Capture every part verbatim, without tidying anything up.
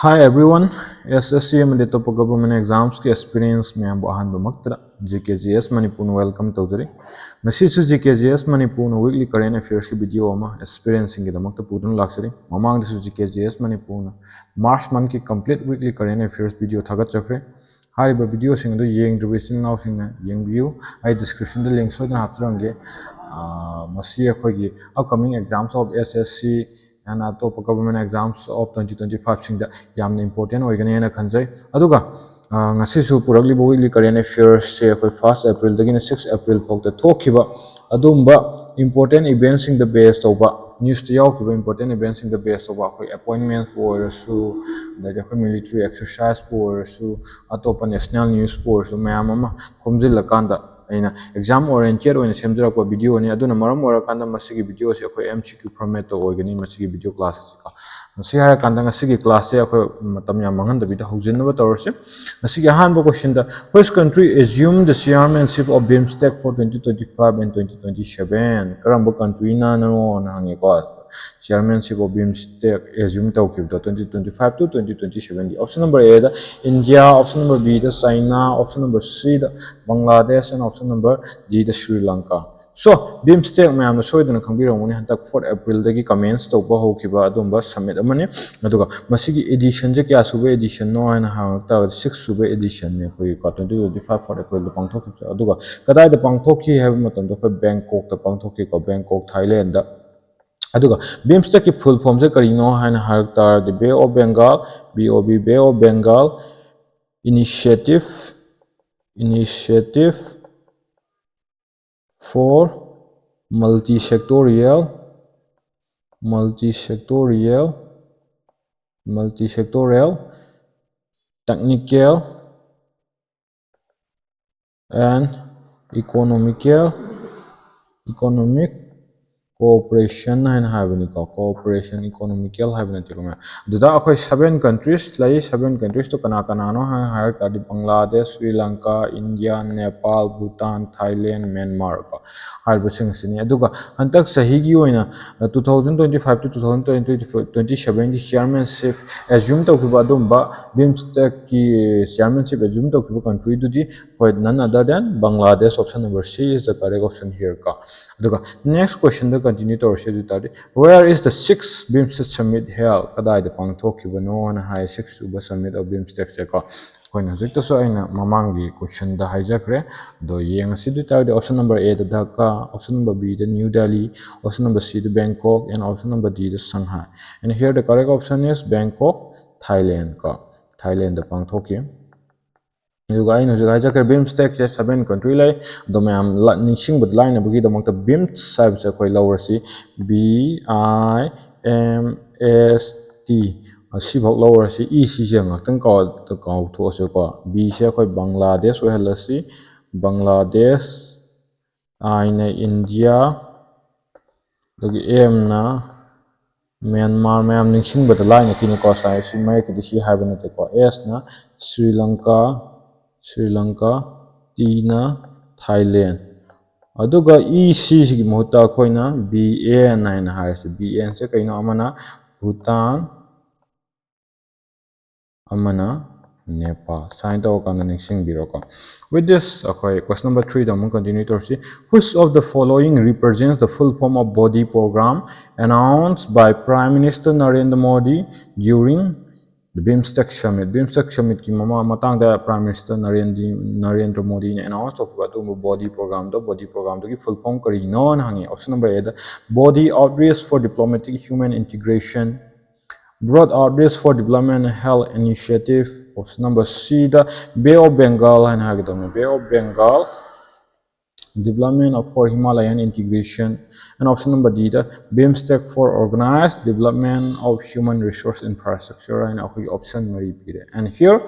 Hi everyone, S S C ꯑꯃꯗꯤ ꯑꯇꯣꯞꯄ government examsꯀꯤ experience ꯃꯌꯥꯝꯕꯨ ꯑꯍꯥꯟꯕꯃꯛꯇꯗ G K G S ꯃꯅꯤꯄꯨꯔꯅ welcome ꯇꯧꯖꯔꯤ꯫ ꯉꯁꯤꯁꯨ G K G S ꯃꯅꯤꯄꯨꯔꯅ weekly current affairsꯀꯤ video ꯑꯃ experienceꯁꯤꯡꯒꯤꯗꯃꯛꯇ ꯄꯨꯗꯨꯅ ꯂꯥꯛꯆꯔꯤ꯫ ꯃꯃꯥꯡꯗꯁꯨ G K G S ꯃꯅꯤꯄꯨꯔꯅ March monthꯀꯤ complete weekly current affairs video ꯊꯥꯒꯠꯆꯈ꯭ꯔꯦ꯫ ꯍꯥꯏꯔꯤꯕ videoꯁꯤꯡ ꯑꯗꯨ ꯌꯦꯡꯗ꯭ꯔꯤꯕ ꯏꯆꯤꯜ ꯏꯅꯥꯎꯁꯤꯡꯅ ꯌꯦꯡꯕꯤꯌꯨ꯫ ꯑꯩ descriptionꯗ link ꯁꯣꯏꯗꯅ ꯍꯥꯞꯆꯔꯝꯒꯦ꯫ ꯑꯥ, ꯃꯁꯤ ꯑꯩꯈꯣꯏꯒꯤ upcoming exams of S S C and ꯑꯇꯣꯞꯄ government exams of twenty twenty-fiveꯁꯤꯡꯗ ꯌꯥꯝꯅ important ꯑꯣꯏꯒꯅꯤ ꯍꯥꯏꯅ ꯈꯟꯖꯩ꯫ ꯑꯗꯨꯒ, ꯑꯥ, ꯉꯁꯤꯁꯨ ꯄꯨꯔꯛꯂꯤꯕ weekly current affairsꯁꯦ ꯑꯩꯈꯣꯏ first Aprilꯗꯒꯤꯅ six April ꯐꯥꯎꯗ ꯊꯣꯛꯈꯤꯕ ꯑꯗꯨꯒꯨꯝꯕ important eventꯁꯤꯡꯗ base ꯇꯧꯕ, newsꯇ ꯌꯥꯎꯈꯤꯕ important eventꯁꯤꯡꯗ base ꯇꯧꯕ, ꯑꯩꯈꯣꯏ appointmentꯄꯨ ꯑꯣꯏꯔꯁꯨ, ꯑꯗꯩꯗꯤ ꯑꯩꯈꯣꯏ military exerciseꯄꯨ ꯑꯣꯏꯔꯁꯨ, ꯑꯇꯣꯞꯄ national newsꯄꯨ ꯑꯣꯏꯔꯁꯨ, ꯃꯌꯥꯝ ꯑꯃ ꯈꯣꯝꯖꯤꯜꯂꯀꯥꯟꯗ ꯑꯩꯅ exam oriented ꯑꯣꯏꯅ ꯁꯦꯝꯖꯔꯛꯄ videoꯅꯤ꯫ ꯑꯗꯨꯅ ꯃꯔꯝ ꯑꯣꯏꯔꯀꯥꯟꯗ ꯃꯁꯤꯒꯤ videoꯁꯦ ꯑꯩꯈꯣꯏ M C Q formatꯇ ꯑꯣꯏꯒꯅꯤ, ꯃꯁꯤꯒꯤ video class ꯑꯁꯤꯀꯣ꯫ ꯃꯁꯤ ꯍꯥꯏꯔꯀꯥꯟꯗ ꯉꯁꯤꯒꯤ classꯁꯦ ꯑꯩꯈꯣꯏ ꯃꯇꯝ ꯌꯥꯝ ꯃꯥꯡꯍꯟꯗꯕꯤꯗ ꯍꯧꯖꯤꯟꯅꯕ ꯇꯧꯔꯁꯤ꯫ ꯉꯁꯤꯒꯤ ꯑꯍꯥꯟꯕ questionꯗ, which country assume the chairmanship of BIMSTEC for twenty twenty-five and twenty twenty-seven? ꯀꯔꯝꯕ countryꯅꯅꯣꯅ ꯍꯪꯉꯦꯀꯣ꯫ Chairmanship of BIMSTEC assume ꯇꯧꯈꯤꯕꯗꯣ twenty twenty-five to twenty twenty-sevenꯒꯤ꯫ Option number Aꯗ India, option number Bꯗ China, option number Cꯗ Bangladesh, and option number Dꯗ Sri Lanka꯫ So, BIMSTEC ꯃꯌꯥꯝꯅ ꯁꯣꯏꯗꯅ ꯈꯪꯕꯤꯔꯝꯒꯅꯤ, ꯍꯟꯗꯛ fourth Aprilꯗꯒꯤ commence ꯇꯧꯕ ꯍꯧꯈꯤꯕ ꯑꯗꯨꯝꯕ summit ꯑꯃꯅꯤ꯫ ꯑꯗꯨꯒ ꯃꯁꯤꯒꯤ editionꯁꯦ ꯀꯌꯥ ꯁꯨꯕ editionꯅꯣ ꯍꯥꯏꯅ ꯍꯪꯉꯛ ꯇꯥꯔꯒꯗꯤ, six ꯁꯨꯕ editionꯅꯤ ꯑꯩꯈꯣꯏꯒꯤꯀꯣ, twenty twenty-five fourth Aprilꯗ ꯄꯥꯡꯊꯣꯛꯈꯤꯕꯁꯦ꯫ ꯑꯗꯨꯒ ꯀꯗꯥꯏꯗ ꯄꯥꯡꯊꯣꯛꯈꯤ ꯍꯥꯏꯕ ꯃꯇꯝꯗ ꯑꯩꯈꯣꯏ Bangkokꯇ ꯄꯥꯡꯊꯣꯛꯈꯤꯀꯣ, Bangkok, Thailandꯗ꯫ ꯑꯗꯨꯒ BIMSTECꯀꯤ full formꯁꯦ ꯀꯔꯤꯅꯣ ꯍꯥꯏꯅ ꯍꯥꯏꯔꯛ ꯇꯥꯔꯗꯤ, Bay of Bengal, B O B, Bay of Bengal Initiative, Initiative for Multisectorial, Multisectorial, Multisectorial, Technical and Economical, Economic cooperation ꯍꯥꯏꯅ ꯍꯥꯏꯕꯅꯤꯀꯣ, cooperation, economical ꯍꯥꯏꯕ ꯅꯠꯇꯦꯀꯣ ꯃꯌꯥꯝ꯫ ꯑꯗꯨꯗ ꯑꯩꯈꯣꯏ seven countries ꯂꯩ꯫ Seven countries ꯇꯣ ꯀꯅꯥ ꯀꯅꯥꯅꯣ ꯍꯥꯏꯅ ꯍꯥꯏꯔꯛ ꯇꯥꯔꯗꯤ, Bangladesh, Sri Lanka, India, Nepal, Bhutan, Thailand, Myanmar ꯀꯣ, ꯍꯥꯏꯔꯤꯕꯁꯤꯡ ꯑꯁꯤꯅꯤ꯫ ꯑꯗꯨꯒ ꯍꯟꯗꯛ ꯆꯍꯤꯒꯤ ꯑꯣꯏꯅ, two thousand twenty five to two thousand twenty twenty seven ꯒꯤ chairmanship assume ꯇꯧꯈꯤꯕ ꯑꯗꯨꯝꯕ BIMSTEC ꯀꯤ chairmanship assume ꯇꯧꯈꯤꯕ country ꯗꯨꯗꯤ, ꯍꯣꯏ, none other than Bangladesh, option number C is the correct option here ꯀꯣ꯫ ꯑꯗꯨꯒ next question ꯗ continue ꯇꯧꯔꯁꯤ꯫ ꯑꯗꯨ ꯇꯥꯔꯗꯤ, where is the sixth BIMSTEC summit held? ꯀꯗꯥꯏꯗ ꯄꯥꯡꯊꯣꯛꯈꯤꯕꯅꯣꯅ ꯍꯥꯏ, six ꯁꯨꯕ summit of BIMSTEC ꯁꯦ ꯀꯣ꯫ ꯑꯩꯈꯣꯏꯅ ꯍꯧꯖꯤꯛꯇꯁꯨ ꯑꯩꯅ ꯃꯃꯥꯡꯒꯤ question ꯗ ꯍꯥꯏꯖꯈ꯭ꯔꯦ꯫ ꯑꯗꯣ ꯌꯦꯡꯉꯁꯤ꯫ ꯑꯗꯨ ꯇꯥꯔꯗꯤ, option number A the Dhaka, option number B the new Delhi, option number C the Bangkok, and option number D the Shanghai. And here the correct option is Bangkok, Thailand ꯀꯣ꯫ Thailand ꯄꯥꯡꯊꯣꯛꯈꯤ꯫ ꯑꯗꯨꯒ ꯑꯩꯅ ꯍꯧꯖꯤꯛ ꯍꯥꯏꯖꯈ꯭ꯔꯦ, BIMSTEC ꯁꯦ seven country ꯂꯩ꯫ ꯑꯗꯣ ꯃꯌꯥꯝ ꯂ-, ꯅꯤꯡꯁꯤꯡꯕꯗ ꯂꯥꯏꯅꯕꯒꯤꯗꯃꯛꯇ BIMS ꯍꯥꯏꯕꯁꯦ ꯑꯩꯈꯣꯏ ꯂꯧꯔꯁꯤ, B I M S T, ꯑꯁꯤꯐꯥꯎ ꯂꯧꯔꯁꯤ꯫ E C ꯁꯦ ꯉꯥꯛꯇꯪ ꯀꯥꯎ-, ꯀꯥꯎꯊꯣꯛꯑꯁꯤꯀꯣ꯫ B ꯁꯦ ꯑꯩꯈꯣꯏ ꯕꯪꯒ꯭ꯂꯥꯗꯦꯁ ꯑꯣꯏꯍꯜꯂꯁꯤ꯫ ꯕꯪꯒ꯭ꯂꯥꯗꯦꯁ, I ꯅ ꯏꯟꯗꯤꯌꯥ, ꯑꯗꯒꯤ M ꯅ ꯃ꯭ꯌꯥꯟꯃꯥꯔ, ꯃꯌꯥꯝ ꯅꯤꯡꯁꯤꯡꯕꯗ ꯂꯥꯏꯅꯈꯤꯅꯤꯀꯣ꯫ ꯉꯁꯥꯏ ꯁꯤ ꯃꯌꯦꯛꯀꯤꯗꯤ ꯁꯤ ꯍꯥꯏꯕ ꯅꯠꯇꯦꯀꯣ꯫ S ꯅ ꯁ꯭ꯔꯤ ꯂꯪꯀꯥ, ꯁ꯭ꯔꯤ ꯂꯪꯀꯥ, T ꯅ ꯊꯥꯏꯂꯦꯟ꯫ ꯑꯗꯨꯒ E C ꯁꯤꯒꯤ ꯃꯍꯨꯠꯇ ꯑꯩꯈꯣꯏꯅ B N ꯍꯥꯏꯅ ꯍꯥꯏꯔꯁꯤ꯫ B N ꯁꯦ ꯀꯩꯅꯣ? ꯑꯃꯅ ꯚꯨꯇꯥꯟ, ꯑꯃꯅ ꯅꯦꯄꯥꯜ꯫ ꯁꯨꯃꯥꯏꯅ ꯇꯧꯔꯀꯥꯟꯗ ꯅꯤꯡꯁꯤꯡꯕꯤꯔꯣꯀꯣ꯫ With this, ꯑꯩꯈꯣꯏ question number three ꯗ ꯑꯃꯨꯛ continue ꯇꯧꯔꯁꯤ꯫ Which of the following represents the full form of BODI program announced by Prime Minister Narendra Modi during the BIMSTEC summit? BIMSTEC summit ꯀꯤ ꯃꯃꯥ-, ꯃꯇꯥꯡꯗ Prime Minister ꯅꯔꯦꯟꯗꯤ-, ꯅꯔꯦꯟꯗ꯭ꯔ ꯃꯣꯗꯤꯅ announce ꯇꯧꯈꯤꯕ ꯑꯗꯨꯒꯨꯝꯕ BODI program ꯗꯣ, BODI program ꯗꯨꯒꯤ full form ꯀꯔꯤꯅꯣꯅ ꯍꯪꯉꯤ꯫ Option number A the, BODI Outreach for Diplomatic Human Integration, Broad Outreach for Development and Health Initiative, option number C the Bay of Bengal ꯍꯥꯏꯅ ꯍꯥꯏꯒꯗꯕꯅꯤ, Bay of Bengal, Development of, for Himalayan Integration, and option number D the BIMSTEC for Organized Development of Human Resource Infrastructure ꯍꯥꯏꯅ ꯑꯩꯈꯣꯏꯒꯤ option ꯃꯔꯤ ꯄꯤꯔꯦ꯫ And here,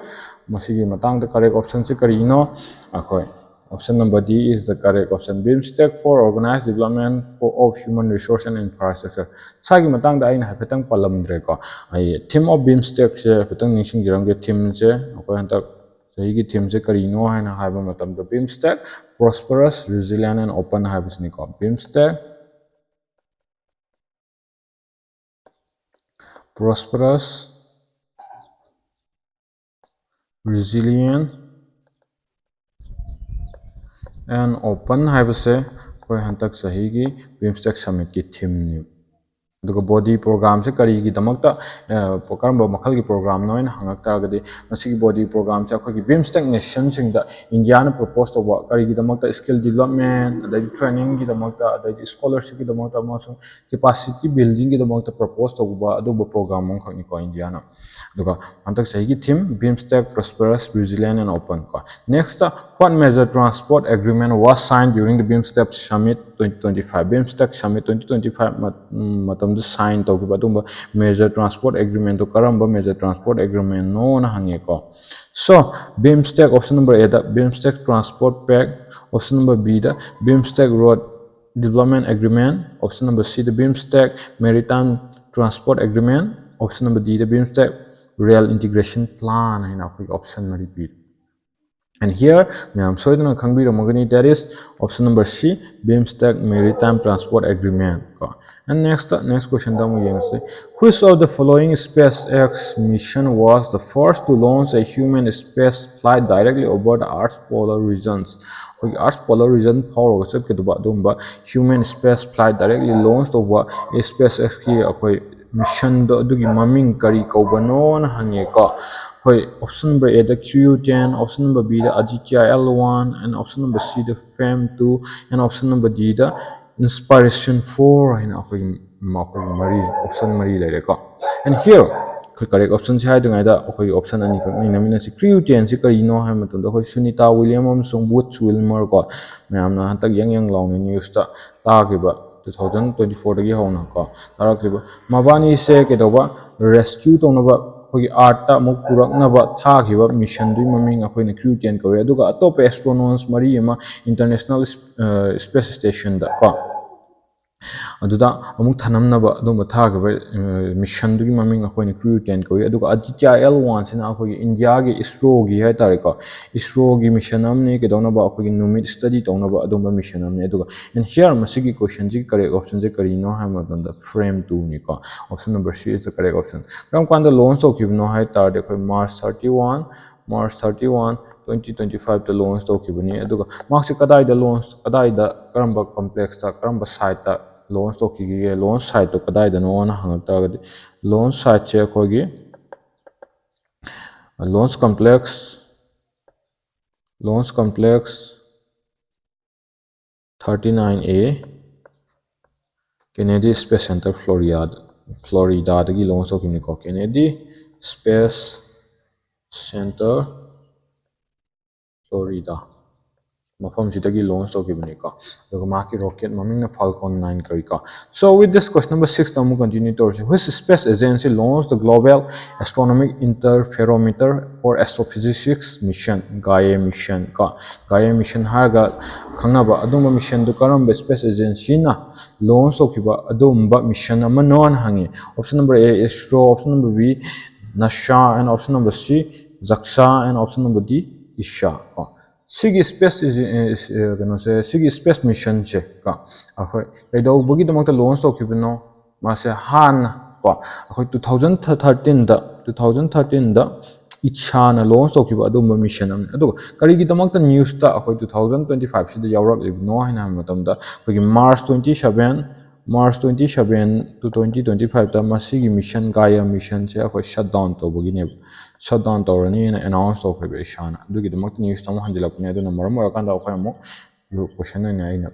ꯃꯁꯤꯒꯤ ꯃꯇꯥꯡꯗ correct option ꯁꯤ ꯀꯔꯤꯅꯣ? ꯑꯩꯈꯣꯏ Option number D is the correct option. BIMSTEC for organized development for, of human resource and infrastructure. ꯁꯥꯒꯤ ꯃꯇꯥꯡꯗ ꯑꯩꯅ ꯍꯥꯏꯐꯦꯠꯇꯪ ꯄꯜꯂꯝꯗ꯭ꯔꯦꯀꯣ꯫ ꯑꯩ theme of BIMSTECꯁꯦ ꯍꯥꯏꯐꯦꯠꯇꯪ ꯅꯤꯡꯁꯤꯡꯖꯔꯝꯒꯦ꯫ Themeꯁꯦ ꯑꯩꯈꯣꯏ ꯍꯟꯗꯛ ꯆꯍꯤꯒꯤ themeꯁꯦ ꯀꯔꯤꯅꯣ ꯍꯥꯏꯅ ꯍꯥꯏꯕ ꯃꯇꯝꯗ, BIMSTEC prosperous, resilient and open ꯍꯥꯏꯕꯁꯤꯅꯤꯀꯣ꯫ BIMSTEC prosperous, resilient and open ꯍꯥꯏꯕꯁꯦ ꯑꯩꯈꯣꯏ ꯍꯟꯗꯛ ꯆꯍꯤꯒꯤ BIMSTEC summitꯀꯤ themeꯅꯤ꯫ ꯑꯗꯨꯒ body programꯁꯦ ꯀꯔꯤꯒꯤꯗꯃꯛꯇ, ꯑ, ꯀꯔꯝꯕ ꯃꯈꯜꯒꯤ programꯅꯣ ꯍꯥꯏꯅ ꯍꯪꯉꯛ ꯇꯥꯔꯒꯗꯤ, ꯃꯁꯤꯒꯤ body programꯁꯦ ꯑꯩꯈꯣꯏꯒꯤ BIMSTEC nationꯁꯤꯡꯗ ꯏꯟꯗꯤꯌꯥꯅ propose ꯇꯧꯕ, ꯀꯔꯤꯒꯤꯗꯃꯛꯇ, skill development, ꯑꯗꯩꯗꯤ trainingꯒꯤꯗꯃꯛꯇ, ꯑꯗꯩꯗꯤ scholarshipꯀꯤꯗꯃꯛꯇ ꯑꯃꯁꯨꯡ capacity buildingꯒꯤꯗꯃꯛꯇ propose ꯇꯧꯕ ꯑꯗꯨꯒꯨꯝꯕ program ꯑꯃꯈꯛꯅꯤꯀꯣ ꯏꯟꯗꯤꯌꯥꯅ꯫ ꯑꯗꯨꯒ ꯍꯟꯗꯛ ꯆꯍꯤꯒꯤ theme, BIMSTEC prosperous, resilient and open ꯀꯣ꯫ Next, what major transport agreement was signed during the BIMSTEC summit twenty twenty-five? BIMSTEC summit twenty twenty-five ꯃ-, ꯎꯝ, ꯃꯇꯝꯗ sign ꯇꯧꯈꯤꯕ ꯑꯗꯨꯒꯨꯝꯕ major transport agreementꯇꯣ ꯀꯔꯝꯕ major transport agreementꯅꯣꯅ ꯍꯪꯉꯦꯀꯣ꯫ So, BIMSTEC option number Aꯗ BIMSTEC transport pact, option number Bꯗ BIMSTEC road development agreement, option number Cꯗ BIMSTEC maritime transport agreement, option number Dꯗ BIMSTEC rail integration plan ꯍꯥꯏꯅ ꯑꯩꯈꯣꯏꯒꯤ option ꯃꯔꯤ ꯄꯤꯔꯤ꯫ And here ꯃꯌꯥꯝ ꯁꯣꯏꯗꯅ ꯈꯪꯕꯤꯔꯝꯃꯒꯅꯤ, that is option number C, BIMSTEC maritime transport agreement ꯀꯣ꯫ And next, next questionꯗ ꯑꯃꯨꯛ ꯌꯦꯡꯉꯁꯤ꯫ Which of the following SpaceX mission was the first to launch a human space flight directly over the Earth's polar regions? ꯑꯩꯈꯣꯏꯒꯤ Earth's polar region ꯐꯥꯎꯔꯒ ꯆꯠꯀꯗꯕ ꯑꯗꯨꯒꯨꯝꯕ human space flight directly launch ꯇꯧꯕ SpaceXꯀꯤ ꯑꯩꯈꯣꯏ missionꯗꯣ, ꯑꯗꯨꯒꯤ ꯃꯃꯤꯡ ꯀꯔꯤ ꯀꯧꯕꯅꯣꯅ ꯍꯪꯉꯦꯀꯣ꯫ ꯑꯩꯈꯣꯏ option number Aꯗ Crew ten, option number Bꯗ Aditya L one, and option number Cꯗ Fame two, and option number Dꯗ Inspiration four ꯍꯥꯏꯅ ꯑꯩꯈꯣꯏꯒꯤ, ꯑꯩꯈꯣꯏꯒꯤ ꯃꯔꯤ, option ꯃꯔꯤ ꯂꯩꯔꯦꯀꯣ꯫ And here ꯑꯩꯈꯣꯏ correct optionꯁꯦ ꯍꯥꯏꯗ꯭ꯔꯤꯉꯩꯗ ꯑꯩꯈꯣꯏꯒꯤ option ꯑꯅꯤꯈꯛ ꯅꯩꯅꯃꯤꯟꯅꯁꯤ꯫ Crew tenꯁꯤ ꯀꯔꯤꯅꯣ ꯍꯥꯏꯕ ꯃꯇꯝꯗ, ꯑꯩꯈꯣꯏ Sunita Williams ꯑꯃꯁꯨꯡ Butch Wilmore ꯀꯣ, ꯃꯌꯥꯝꯅ ꯍꯟꯗꯛ ꯌꯥꯡ ꯌꯥꯡ ꯂꯥꯎꯅ newsꯇ ꯇꯥꯈꯤꯕ, two thousand twenty-fourꯗꯒꯤ ꯍꯧꯅ ꯀꯣ ꯇꯥꯔꯛꯈꯤꯕ, ꯃꯕꯥꯅꯤꯁꯦ ꯀꯩꯗꯧꯕ, rescue ꯇꯧꯅꯕ ꯑꯩꯈꯣꯏꯒꯤ ꯑꯥꯔꯠꯇ ꯑꯃꯨꯛ ꯄꯨꯔꯛꯅꯕ ꯊꯥꯈꯤꯕ ꯃꯤꯁꯟꯗꯨꯒꯤ ꯃꯃꯤꯡ ꯑꯩꯈꯣꯏꯅ ꯀ꯭ꯌꯨ ꯇꯦꯟ ꯀꯧꯏ꯫ ꯑꯗꯨꯒ ꯑꯇꯣꯞꯄ ꯑꯦꯁꯇ꯭ꯔꯣꯅꯣꯝꯁ ꯃꯔꯤ ꯑꯃ ꯏꯟꯇꯔꯅꯦꯁꯅꯦꯜ ꯏꯁꯄꯦꯁ ꯁ꯭ꯇꯦꯁꯟꯗ ꯀꯣ, ꯑꯗꯨꯗ ꯑꯃꯨꯛ ꯊꯅꯝꯅꯕ ꯑꯗꯨꯝꯕ ꯊꯥꯈꯤꯕ ꯃꯤꯁꯟꯗꯨꯒꯤ ꯃꯃꯤꯡ ꯑꯩꯈꯣꯏꯅ ꯀ꯭ꯌꯨ ꯇꯦꯟ ꯀꯧꯏ꯫ ꯑꯗꯨꯒ ꯑꯗꯤꯇ꯭ꯌꯥ ꯑꯦꯜ ꯋꯥꯟꯁꯤꯅ ꯑꯩꯈꯣꯏꯒꯤ ꯏꯟꯗꯤꯌꯥꯒꯤ ꯏꯁꯔꯣꯒꯤ ꯍꯥꯏ ꯇꯥꯔꯦꯀꯣ, ꯏꯁꯔꯣꯒꯤ ꯃꯤꯁꯟ ꯑꯃꯅꯤ꯫ ꯀꯩꯗꯧꯅꯕ? ꯑꯩꯈꯣꯏꯒꯤ ꯅꯨꯃꯤꯠ ꯁ꯭ꯇꯗꯤ ꯇꯧꯅꯕ ꯑꯗꯨꯝꯕ ꯃꯤꯁꯟ ꯑꯃꯅꯤ꯫ ꯑꯗꯨꯒ and here ꯃꯁꯤꯒꯤ ꯀꯣꯏꯁꯟꯁꯤꯒꯤ ꯀꯔꯦꯛ ꯑꯣꯞꯁꯟꯁꯦ ꯀꯔꯤꯅꯣ ꯍꯥꯏꯕ ꯃꯇꯝꯗ frame ꯇꯨꯅꯤꯀꯣ꯫ Option number C is the correct option. ꯀꯔꯝ ꯀꯥꯟꯗ ꯂꯣꯟꯁ ꯇꯧꯈꯤꯕꯅꯣ ꯍꯥꯏ ꯇꯥꯔꯗꯤ ꯑꯩꯈꯣꯏ March thirty one, March thirty one, twenty twenty fiveꯇ ꯂꯣꯟꯁ ꯇꯧꯈꯤꯕꯅꯤ꯫ ꯑꯗꯨꯒ ꯃꯍꯥꯛꯁꯦ ꯀꯗꯥꯏꯗ ꯂꯣꯟꯁ, ꯀꯗꯥꯏꯗ, ꯀꯔꯝꯕ ꯀꯝꯄ꯭ꯂꯦꯛꯁꯇ, ꯀꯔꯝꯕ ꯁꯥꯏꯠꯇ ꯂꯣꯟꯁ ꯇꯧꯈꯤꯒꯦ? ꯂꯣꯟꯁ ꯁꯥꯏꯠꯇꯣ ꯀꯗꯥꯏꯗꯅꯣꯅ ꯍꯪꯉꯛ ꯇꯥꯔꯒꯗꯤ ꯂꯣꯟꯁ ꯁꯥꯏꯠꯁꯦ ꯑꯩꯈꯣꯏꯒꯤ launch complex, launch complex thirty nine A, Kennedy Space Center, Florida, ꯐ꯭ꯂꯣꯔꯤꯗꯥꯗꯒꯤ ꯂꯣꯟꯁ ꯇꯧꯈꯤꯕꯅꯤꯀꯣ꯫ Kennedy Space Center, Florida, ꯃꯐꯝꯁꯤꯗꯒꯤ ꯂꯣꯟꯁ ꯇꯧꯈꯤꯕꯅꯤꯀꯣ꯫ ꯑꯗꯨꯒ ꯃꯍꯥꯛꯀꯤ ꯔꯣꯀꯦꯠ ꯃꯃꯤꯡꯅ Falcon nine ꯀꯧꯏꯀꯣ꯫ So with this, question number sixꯇ ꯑꯃꯨꯛ ꯀꯟꯇꯤꯅ꯭ꯌꯨ ꯇꯧꯔꯁꯤ꯫ Which space agency launched the Global Astronomic Interferometer for Astrophysics Mission, Gaia mission ꯀꯣ? Gaia mission ꯍꯥꯏꯔꯒ ꯈꯪꯅꯕ ꯑꯗꯨꯝꯕ ꯃꯤꯁꯟꯗꯨ ꯀꯔꯝꯕ ꯁ꯭ꯄꯦꯁ ꯑꯦꯖꯦꯟꯁꯤꯅ ꯂꯣꯟꯁ ꯇꯧꯈꯤꯕ ꯑꯗꯨꯝꯕ ꯃꯤꯁꯟ ꯑꯃꯅꯣꯅ ꯍꯪꯉꯤ꯫ Option number A, ISRO, option number B, NASA, and option number C, JAXA, and option number D, ꯏꯁꯥ ꯀꯣ꯫ ꯁꯤꯒꯤ ꯁ꯭ꯄꯦꯁ ꯀꯩꯅꯣꯁꯦ, ꯁꯤꯒꯤ ꯁ꯭ꯄꯦꯁ ꯃꯤꯁꯟꯁꯦ ꯀꯣ, ꯑꯩꯈꯣꯏ ꯀꯩꯗꯧꯕꯒꯤꯗꯃꯛꯇ ꯂꯣꯟꯁ ꯇꯧꯈꯤꯕꯅꯣ? ꯃꯥꯁꯦ ꯍꯥꯟꯅ ꯀꯣ, ꯑꯩꯈꯣꯏ two thousand thirteenꯗ, two thousand thirteenꯗ ꯏꯁꯥꯅ ꯂꯣꯟꯁ ꯇꯧꯈꯤꯕ ꯑꯗꯨꯒꯨꯝꯕ ꯃꯤꯁꯟ ꯑꯃꯅꯤ꯫ ꯑꯗꯨꯒ ꯀꯔꯤꯒꯤꯗꯃꯛꯇ ꯅ꯭ꯌꯨꯁꯇ ꯑꯩꯈꯣꯏ two thousand twenty fiveꯁꯤꯗ ꯌꯥꯎꯔꯛꯂꯤꯕꯅꯣ ꯍꯥꯏꯅ ꯍꯥꯏꯕ ꯃꯇꯝꯗ, ꯑꯩꯈꯣꯏꯒꯤ March twenty seven, March twenty seven to twenty twenty fiveꯇ ꯃꯁꯤꯒꯤ ꯃꯤꯁꯟ, ꯒꯥꯏꯌꯥ ꯃꯤꯁꯟꯁꯦ ꯑꯩꯈꯣꯏ ꯁꯠ ꯗꯥꯎꯟ ꯇꯧꯕꯒꯤꯅꯦꯕ꯫ ꯁꯠ ꯗꯥꯎꯟ ꯇꯧꯔꯅꯤꯅ ꯑꯦꯅꯥꯎꯟꯁ ꯇꯧꯈ꯭ꯔꯦꯕ ꯏꯁꯥꯅ꯫ ꯑꯗꯨꯒꯤꯗꯃꯛꯇ ꯅ꯭ꯌꯨꯁꯇ ꯑꯃꯨꯛ ꯍꯟꯖꯤꯜꯂꯛꯄꯅꯦ꯫ ꯑꯗꯨꯅ ꯃꯔꯝ ꯑꯣꯏꯔꯀꯥꯟꯗ ꯑꯩꯈꯣꯏ ꯑꯃꯨꯛ ꯀꯣꯏꯁꯟ ꯑꯣꯏꯅ ꯑꯩꯅ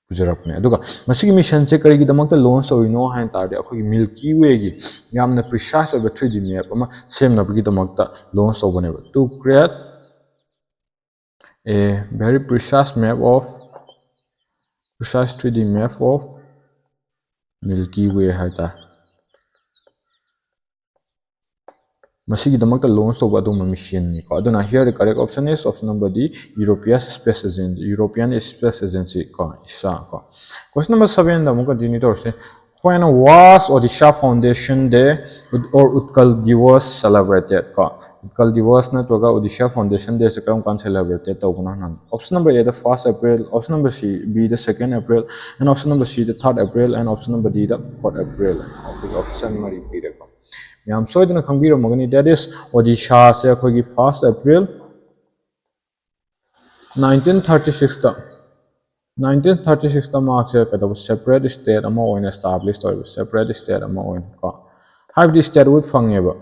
ꯄꯨꯖꯔꯛꯄꯅꯦ꯫ ꯑꯗꯨꯒ ꯃꯁꯤꯒꯤ ꯃꯤꯁꯟꯁꯦ ꯀꯔꯤꯒꯤꯗꯃꯛꯇ ꯂꯣꯟꯁ ꯇꯧꯔꯤꯅꯣ ꯍꯥꯏꯅ ꯇꯥꯔꯗꯤ, ꯑꯩꯈꯣꯏꯒꯤ Milky Wayꯒꯤ ꯌꯥꯝꯅ ꯄ꯭ꯔꯤꯁꯥꯏꯁ ꯑꯣꯏꯕ three D map ꯑꯃ ꯁꯦꯝꯅꯕꯒꯤꯗꯃꯛꯇ ꯂꯣꯟꯁ ꯇꯧꯕꯅꯦꯕ꯫ To create a very precise map of, precise three D map of Milky Way ꯍꯥꯏꯇꯥꯔꯦ꯫ ꯃꯁꯤꯒꯤꯗꯃꯛꯇ launch ꯇꯧꯕ ꯑꯗꯨꯒꯨꯝꯕ ꯃꯤꯁꯟꯅꯤꯀꯣ꯫ ꯑꯗꯨꯅ here the correct option is option number D, European Space Agency, European Space Agency ꯀꯣ, ꯏꯁꯥ ꯀꯣ꯫ Question number seven ꯗ ꯑꯃꯨꯛ continue ꯇꯧꯔꯁꯦ꯫ When was Odisha Foundation Day or Utkal Diwas celebrated ꯀꯣ? Utkal Diwas ꯅꯠꯇ꯭ꯔꯒ Odisha Foundation Day ꯁꯦ ꯀꯔꯝ ꯀꯥꯟꯗ celebrate ꯇꯧꯕꯅꯣ ꯍꯪꯉꯤ꯫ Option number A the first April, option number C, B the second April, and option number C the third April, and option number D the fourth April ꯍꯥꯏꯅ ꯑꯩꯈꯣꯏꯒꯤ option ꯃꯔꯤ ꯄꯤꯔꯦꯀꯣ꯫ ꯃꯌꯥꯝ ꯁꯣꯏꯗꯅ ꯈꯪꯕꯤꯔꯝꯃꯒꯅꯤ, that is, Odisha ꯁꯦ ꯑꯩꯈꯣꯏꯒꯤ first April nineteen thirty six ꯇ, nineteen thirty six ꯇ ꯃꯍꯥꯛꯁꯦ ꯀꯩꯗꯧꯕ, separate state ꯑꯃ ꯑꯣꯏꯅ establish ꯇꯧꯋꯦꯕ, separate state ꯑꯃ ꯑꯣꯏꯅ ꯀꯣ, ꯍꯥꯏꯕꯗꯤ statehood ꯐꯪꯉꯦꯕ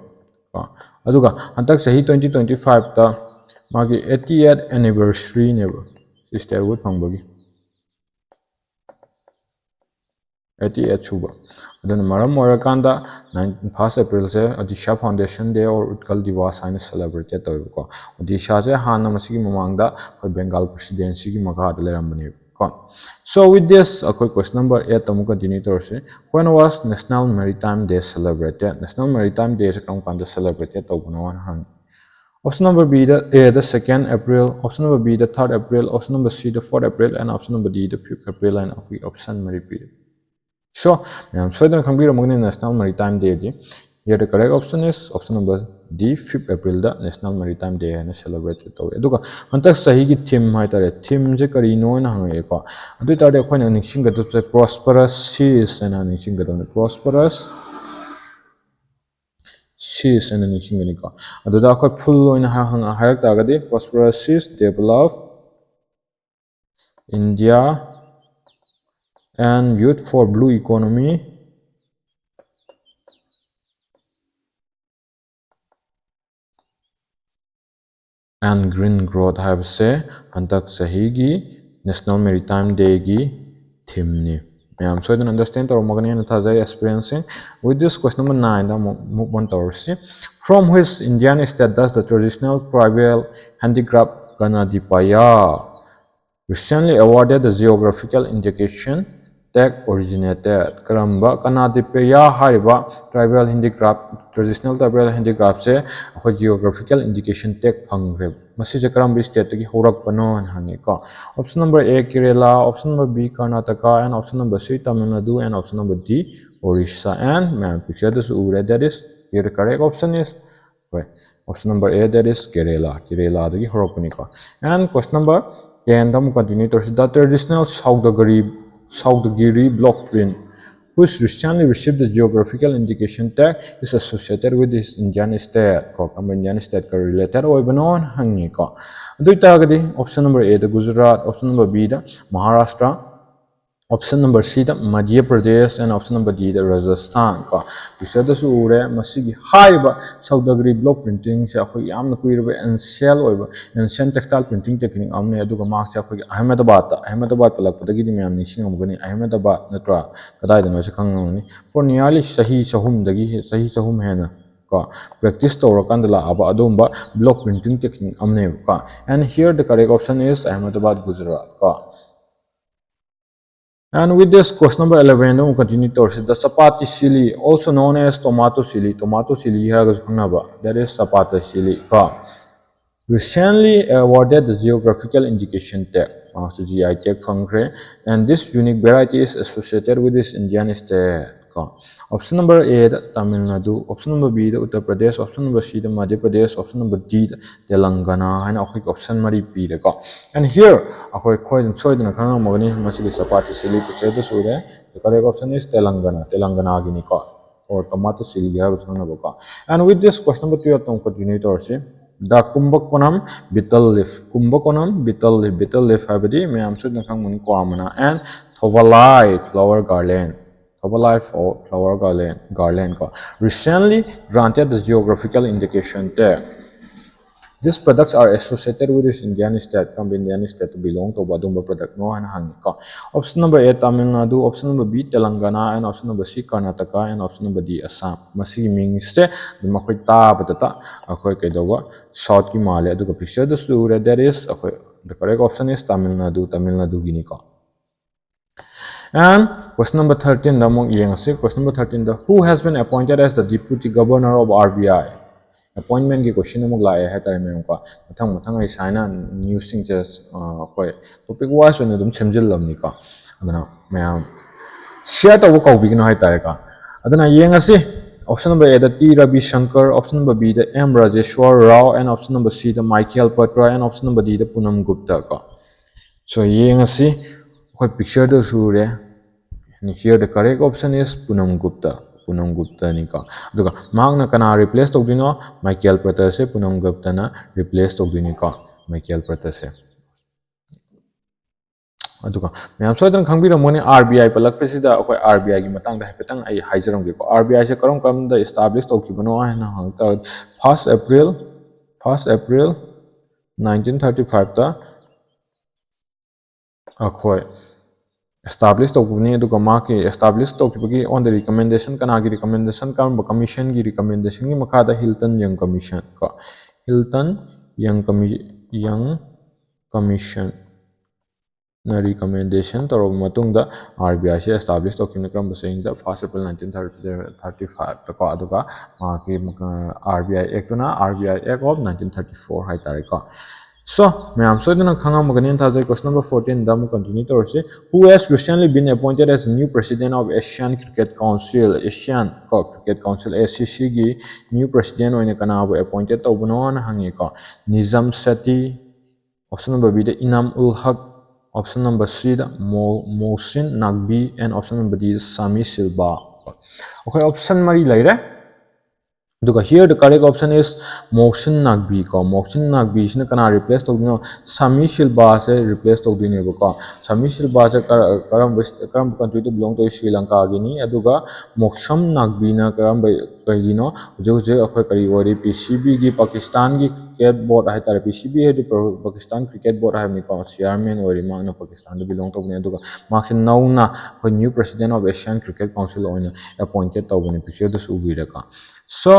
ꯀꯣ꯫ ꯑꯗꯨꯒ ꯍꯟꯗꯛ ꯆꯍꯤ twenty twenty five ꯇ ꯃꯥꯒꯤ eighty eighth anniversary ꯅꯦꯕ ꯁꯤ statehood ꯐꯪꯕꯒꯤ꯫ eighty eight ꯁꯨꯕ꯫ ꯑꯗꯨꯅ ꯃꯔꯝ ꯑꯣꯏꯔꯀꯥꯟꯗ nine, first April say Odisha Foundation Day or Utkal Diwas ꯍꯥꯏꯅ celebrate ꯇꯧꯋꯦꯕꯀꯣ꯫ Odisha ꯁꯦ ꯍꯥꯟꯅ ꯃꯁꯤꯒꯤ ꯃꯃꯥꯡꯗ ꯑꯩꯈꯣꯏ Bengal Presidency ꯒꯤ ꯃꯈꯥꯗ ꯂꯩꯔꯝꯕꯅꯦꯕꯀꯣ꯫ So with this, ꯑꯩꯈꯣꯏ question number eight ꯑꯃꯨꯛ continue ꯇꯧꯔꯁꯤ꯫ When was National Maritime Day celebrated? National Maritime Day ꯁꯦ ꯀꯔꯝ ꯀꯥꯟꯗ celebrate ꯇꯧꯕꯅꯣ ꯍꯥꯏꯅ ꯍꯪꯉꯤ꯫ Option number B the, A the second April, option number B the third April, option number C the fourth April, and option number D the fifth April ꯍꯥꯏꯅ ꯑꯩꯈꯣꯏꯒꯤ option ꯃꯔꯤ ꯄꯤꯔꯤ꯫ So, ꯃꯌꯥꯝ ꯁꯣꯏꯗꯅ ꯈꯪꯕꯤꯔꯝꯃꯒꯅꯤ National Maritime Day D. Here the correct option is option number D, fifth April the National Maritime Day ꯍꯥꯏꯅ celebrate ꯇꯧꯋꯤ꯫ ꯑꯗꯨꯒ ꯍꯟꯗꯛ ꯆꯍꯤꯒꯤ theme ꯍꯥꯏꯇꯥꯔꯦ, theme ꯁꯦ ꯀꯔꯤꯅꯣ ꯍꯥꯏꯅ ꯍꯪꯉꯛꯑꯦꯀꯣ꯫ ꯑꯗꯨ ꯑꯣꯏꯇꯥꯔꯗꯤ ꯑꯩꯈꯣꯏꯅ ꯅꯤꯡꯁꯤꯡꯒꯗꯕꯁꯦ prosperous seas ꯍꯥꯏꯅ ꯅꯤꯡꯁꯤꯡꯒꯗꯕꯅꯤ, prosperous seas ꯍꯥꯏꯅ ꯅꯤꯡꯁꯤꯡꯒꯅꯤꯀꯣ꯫ ꯑꯗꯨꯗ ꯑꯩꯈꯣꯏ full ꯑꯣꯏꯅ ꯍꯥꯏ-, ꯍꯪ-, ꯍꯥꯏꯔꯛ ꯇꯥꯔꯒꯗꯤ, prosperous seas develop India and youth for blue economy and green growth ꯍꯥꯏꯕꯁꯦ ꯍꯟꯗꯛ ꯆꯍꯤꯒꯤ National Maritime Day ꯒꯤ theme ꯅꯤ꯫ ꯃꯌꯥꯝ ꯁꯣꯏꯗꯅ understand ꯇꯧꯔꯝꯃꯒꯅꯤ ꯍꯥꯏꯅ ꯊꯥꯖꯩ, aspirant ꯁꯤꯡ꯫ With this, question number nine ꯗ ꯑꯃꯨꯛ move on ꯇꯧꯔꯁꯤ꯫ From which Indian state does the traditional tribal handicraft Ganadipaya recently awarded the geographical indication tag originated? ꯀꯔꯝꯕ, ꯀꯅꯥꯗꯤꯄꯦꯌꯥ ꯍꯥꯏꯔꯤꯕ tribal handicraft, traditional tribal handicraftꯁꯦ ꯑꯩꯈꯣꯏ geographical indication tag ꯐꯪꯈ꯭ꯔꯦ? ꯃꯁꯤꯁꯦ ꯀꯔꯝꯕ stateꯇꯒꯤ ꯍꯧꯔꯛꯄꯅꯣ ꯍꯥꯏꯅ ꯍꯪꯉꯤꯀꯣ꯫ Option number A Kerala, option number B Karnataka, and option number C Tamil Nadu, and option number D Orissa. And ꯃꯌꯥꯝ pictureꯗꯁꯨ ꯎꯔꯦ, that is, here the correct option is, ꯍꯣꯏ, option number A, that is Kerala, ꯀꯦꯔꯦꯂꯥꯗꯒꯤ ꯍꯧꯔꯛꯄꯅꯤꯀꯣ꯫ And question number tenꯗ ꯑꯃꯨꯛ continue ꯇꯧꯔꯁꯤ꯫ The traditional Saudagiri, Saudagiri block print, which recently received the geographical indication tag, is associated with this Indian state ꯀꯣ꯫ ꯀꯔꯝꯕ Indian stateꯀ related ꯑꯣꯏꯕꯅꯣ ꯍꯪꯉꯤꯀꯣ꯫ ꯑꯗꯨ ꯑꯣꯏꯇꯥꯔꯒꯗꯤ option number Aꯗ Gujarat, option number Bꯗ Maharashtra, option number Cꯗ Madhya Pradesh, and option number Dꯗ Rajasthan ꯀꯣ꯫ Pictureꯗꯁꯨ ꯎꯔꯦ, ꯃꯁꯤꯒꯤ ꯍꯥꯏꯔꯤꯕ Saudagiri block printingꯁꯦ ꯑꯩꯈꯣꯏ ꯌꯥꯝꯅ ꯀꯨꯏꯔꯕ ancient ꯑꯣꯏꯕ, ancient textile printing technique ꯑꯃꯅꯤ꯫ ꯑꯗꯨꯒ ꯃꯍꯥꯛꯁꯦ ꯑꯩꯈꯣꯏꯒꯤ ꯑꯍꯃꯦꯗꯕꯥꯗꯇ, ꯑꯍꯃꯦꯗꯕꯥꯗ ꯄꯜꯂꯛꯄꯗꯒꯤꯗꯤ ꯃꯌꯥꯝ ꯅꯤꯡꯁꯤꯡꯉꯝꯒꯅꯤ, ꯑꯍꯃꯦꯗꯕꯥꯗ ꯅꯠꯇ꯭ꯔꯥ, ꯀꯗꯥꯏꯗꯅꯣꯁꯦ ꯈꯪꯉꯝꯒꯅꯤ꯫ For nearly ꯆꯍꯤ ꯆꯍꯨꯝꯗꯒꯤ, ꯆꯍꯤ ꯆꯍꯨꯝ ꯍꯦꯟꯅ ꯀꯣ practice ꯇꯧꯔꯀꯥꯟꯗ ꯂꯥꯛꯑꯕ ꯑꯗꯨꯒꯨꯝꯕ block printing technique ꯑꯃꯅꯦꯕꯀꯣ꯫ And here the correct option is Ahmedabad, Gujarat ꯀꯣ꯫ And with this, question number eleven ꯑꯃꯨꯛ continue ꯇꯧꯔꯁꯤ꯫ The chapati chili, also known as tomato chili, tomato chili ꯍꯥꯏꯔꯒꯁꯨ ꯈꯪꯅꯕ, that is chapati chili ꯀꯣ, recently awarded the geographical indication tag, ꯃꯍꯥꯛꯁꯨ G I tag ꯐꯪꯈ꯭ꯔꯦ꯫ And this unique variety is associated with this Indian state ꯀꯣ꯫ Option number Aꯗ Tamil Nadu, option number Bꯗ Uttar Pradesh, option number Cꯗ Madhya Pradesh, option number Dꯗ Telangana ꯍꯥꯏꯅ ꯑꯩꯈꯣꯏꯒꯤ option ꯃꯔꯤ ꯄꯤꯔꯦꯀꯣ꯫ And here ꯑꯩꯈꯣꯏ, ꯑꯩꯈꯣꯏ ꯑꯗꯨꯝ ꯁꯣꯏꯗꯅ ꯈꯪꯉꯝꯃꯒꯅꯤ, ꯃꯁꯤꯒꯤ chapati chili pictureꯗꯁꯨ ꯎꯔꯦ꯫ The correct option is Telangana, ꯇꯦꯂꯪꯒꯅꯥꯒꯤꯅꯤꯀꯣ, or tomato chili ꯍꯥꯏꯔꯒꯁꯨ ꯈꯪꯅꯕꯀꯣ꯫ And with this, question number twelve ꯑꯃꯨꯛ continue ꯇꯧꯔꯁꯤ꯫ The Kumbakonam betel leaf, Kumbakonam betel leaf, betel leaf ꯍꯥꯏꯕꯗꯤ ꯃꯌꯥꯝ ꯁꯣꯏꯗꯅ ꯈꯪꯕꯅꯤ, ꯀ꯭ꯋꯥ ꯃꯅꯥ, and Thovalai flower garland, Thovalai flower garland, garland ꯀꯣ, recently granted the geographical indication tag. These products are associated with this Indian state, ꯀꯔꯝꯕ Indian stateꯇ belong ꯇꯧꯕ ꯑꯗꯨꯝꯕ productꯅꯣ ꯍꯥꯏꯅ ꯍꯪꯉꯤꯀꯣ꯫ Option number A Tamil Nadu, option number B Telangana, and option number C Karnataka, and option number D Assam꯫ ꯃꯁꯤꯒꯤ meaningsꯁꯦ ꯑꯗꯨꯝ ꯑꯩꯈꯣꯏ ꯇꯥꯕꯗꯇ ꯑꯩꯈꯣꯏ ꯀꯩꯗꯧꯕ, southꯀꯤ ꯃꯥꯜꯂꯦ꯫ ꯑꯗꯨꯒ pictureꯗꯁꯨ ꯎꯔꯦ, that is ꯑꯩꯈꯣꯏ, the correct option is Tamil Nadu, Tamil ꯅꯥꯗꯨꯒꯤꯅꯤꯀꯣ꯫ And question number thirteen ꯗ ꯑꯃꯨꯛ ꯌꯦꯡꯉꯁꯤ꯫ Question number thirteen the, "Who has been appointed as the deputy governor of R B I?" Appointment ꯀꯤ question ꯑꯃꯨꯛ ꯂꯥꯛꯑꯦ ꯍꯥꯏꯇꯥꯔꯦ ꯃꯌꯥꯝꯀꯣ꯫ ꯃꯊꯪ ꯃꯊꯪ ꯑꯩ ꯁꯨꯃꯥꯏꯅ news ꯁꯤꯡꯁꯦ, ꯑ, ꯑꯩꯈꯣꯏ topic wise ꯑꯣꯏꯅ ꯑꯗꯨꯝ ꯁꯦꯝꯖꯤꯜꯂꯕꯅꯤꯀꯣ꯫ ꯑꯗꯨꯅ ꯃꯌꯥꯝ share ꯇꯧꯕ ꯀꯥꯎꯕꯤꯒꯅꯨ ꯍꯥꯏꯇꯥꯔꯦꯀꯣ꯫ ꯑꯗꯨꯅ ꯌꯦꯡꯉꯁꯤ꯫ Option number A the T Ravi Shankar, option number B the M Rajeshwar Rao, and option number C the Michael Patra, and option number D the Poonam Gupta ꯀꯣ꯫ So, ꯌꯦꯡꯉꯁꯤ꯫ ꯑꯩꯈꯣꯏ picture ꯗꯁꯨ ꯎꯔꯦ꯫ And here the correct option is Poonam Gupta. Poonam Gupta ꯅꯤꯀꯣ꯫ ꯑꯗꯨꯒ ꯃꯍꯥꯛꯅ ꯀꯅꯥ replace ꯇꯧꯗꯣꯏꯅꯣ? Michael Patra ꯁꯦ Poonam Gupta ꯅ replace ꯇꯧꯗꯣꯏꯅꯤꯀꯣ꯫ Michael Patra ꯁꯦ꯫ ꯑꯗꯨꯒ ꯃꯌꯥꯝ ꯁꯣꯏꯗꯅ ꯈꯪꯕꯤꯔꯝꯒꯅꯤ, R B I ꯄꯜꯂꯛꯄꯁꯤꯗ ꯑꯩꯈꯣꯏ R B I ꯒꯤ ꯃꯇꯥꯡꯗ ꯍꯥꯏꯐꯦꯠꯇꯪ ꯑꯩ ꯍꯥꯏꯖꯔꯝꯒꯦꯀꯣ꯫ R B I ꯁꯦ ꯀꯔꯝ ꯀꯔꯝꯗ establish ꯇꯧꯈꯤꯕꯅꯣ ꯍꯥꯏꯅ ꯍꯪꯉꯛ ꯇꯥꯔꯒꯗꯤ, first April, first April nineteen thirty five ꯇ ꯑꯩꯈꯣꯏ establish ꯇꯧꯕꯅꯤ꯫ ꯑꯗꯨꯒ ꯃꯍꯥꯛꯀꯤ establish ꯇꯧꯈꯤꯕꯒꯤ on the recommendation, ꯀꯅꯥꯒꯤ recommendation, ꯀꯔꯝꯕ commission ꯒꯤ recommendation ꯒꯤ ꯃꯈꯥꯗ? Hilton Young Commission ꯀꯣ, Hilton Young Commi-, Young Commission ꯅ recommendation ꯇꯧꯔꯕ ꯃꯇꯨꯡꯗ R B I say establish ꯇꯧꯈꯤꯕꯅꯤ꯫ ꯀꯔꯝꯕ ꯆꯍꯤꯗ? First April nineteen thirty five ꯇꯀꯣ꯫ ꯑꯗꯨꯒ ꯃꯍꯥꯛꯀꯤ, ꯑ, R B I Act ꯇꯨꯅ R B I Act of nineteen thirty four ꯍꯥꯏꯇꯥꯔꯦꯀꯣ꯫ So, ꯃꯌꯥꯝ ꯁꯣꯏꯗꯅ ꯈꯪꯉꯝꯃꯒꯅꯤꯅ ꯊꯥꯖꯩ꯫ Question number fourteen ꯗ ꯑꯃꯨꯛ continue ꯇꯧꯔꯁꯤ꯫ Who has recently been appointed as new president of Asian Cricket Council? Asian ꯀꯣ, Cricket Council, A C C ꯒꯤ new president ꯑꯣꯏꯅ ꯀꯅꯥꯕꯨ appointed ꯇꯧꯕꯅꯣꯅ ꯍꯪꯉꯤꯀꯣ꯫ Nizam Sethi, option number B the Inam ul Haq, option number C the Mo-, Mohsin Naqvi, and option number D the Sami Silva꯫ ꯑꯩꯈꯣꯏ option ꯃꯔꯤ ꯂꯩꯔꯦ꯫ ꯑꯗꯨꯒ here the correct option is Mohsin Naqvi ꯀꯣ꯫ Mohsin Naqvi ꯁꯤꯅ ꯀꯅꯥ replace ꯇꯧꯗꯣꯏꯅꯣ? Sami Silva ꯁꯦ replace ꯇꯧꯗꯣꯏꯅꯦꯕꯀꯣ꯫ Sami Silva ꯁꯦ ꯀꯔ-, ꯀꯔꯝꯕ, ꯀꯔꯝꯕ country ꯗ belong ꯇꯧꯏ? ꯁ꯭ꯔꯤ ꯂꯪꯀꯥꯒꯤꯅꯤ꯫ ꯑꯗꯨꯒ Mohsin Naqvi ꯅ ꯀꯔꯝꯕ, ꯀꯩꯒꯤꯅꯣ? ꯍꯧꯖꯤꯛ ꯍꯧꯖꯤꯛ ꯑꯩꯈꯣꯏ ꯀꯔꯤ ꯑꯣꯏꯔꯤ? P C B ꯒꯤ, ꯄꯥꯀꯤꯁꯇꯥꯟꯒꯤ Cricket Board ꯍꯥꯏꯇꯥꯔꯦ, P C B ꯍꯥꯏꯗꯤ ꯄꯥꯀꯤꯁꯇꯥꯟ Cricket Board ꯍꯥꯏꯕꯅꯤꯀꯣ, chairman ꯑꯣꯏꯔꯤ, ꯃꯍꯥꯛꯅ ꯄꯥꯀꯤꯁꯇꯥꯟꯗ belong ꯇꯧꯕꯅꯤ꯫ ꯑꯗꯨꯒ ꯃꯍꯥꯛꯁꯦ ꯅꯧꯅ ꯑꯩꯈꯣꯏ new president of Asian Cricket Council ꯑꯣꯏꯅ appointed ꯇꯧꯕꯅꯤ, pictureꯗꯁꯨ ꯎꯕꯤꯔꯦꯀꯣ꯫ So,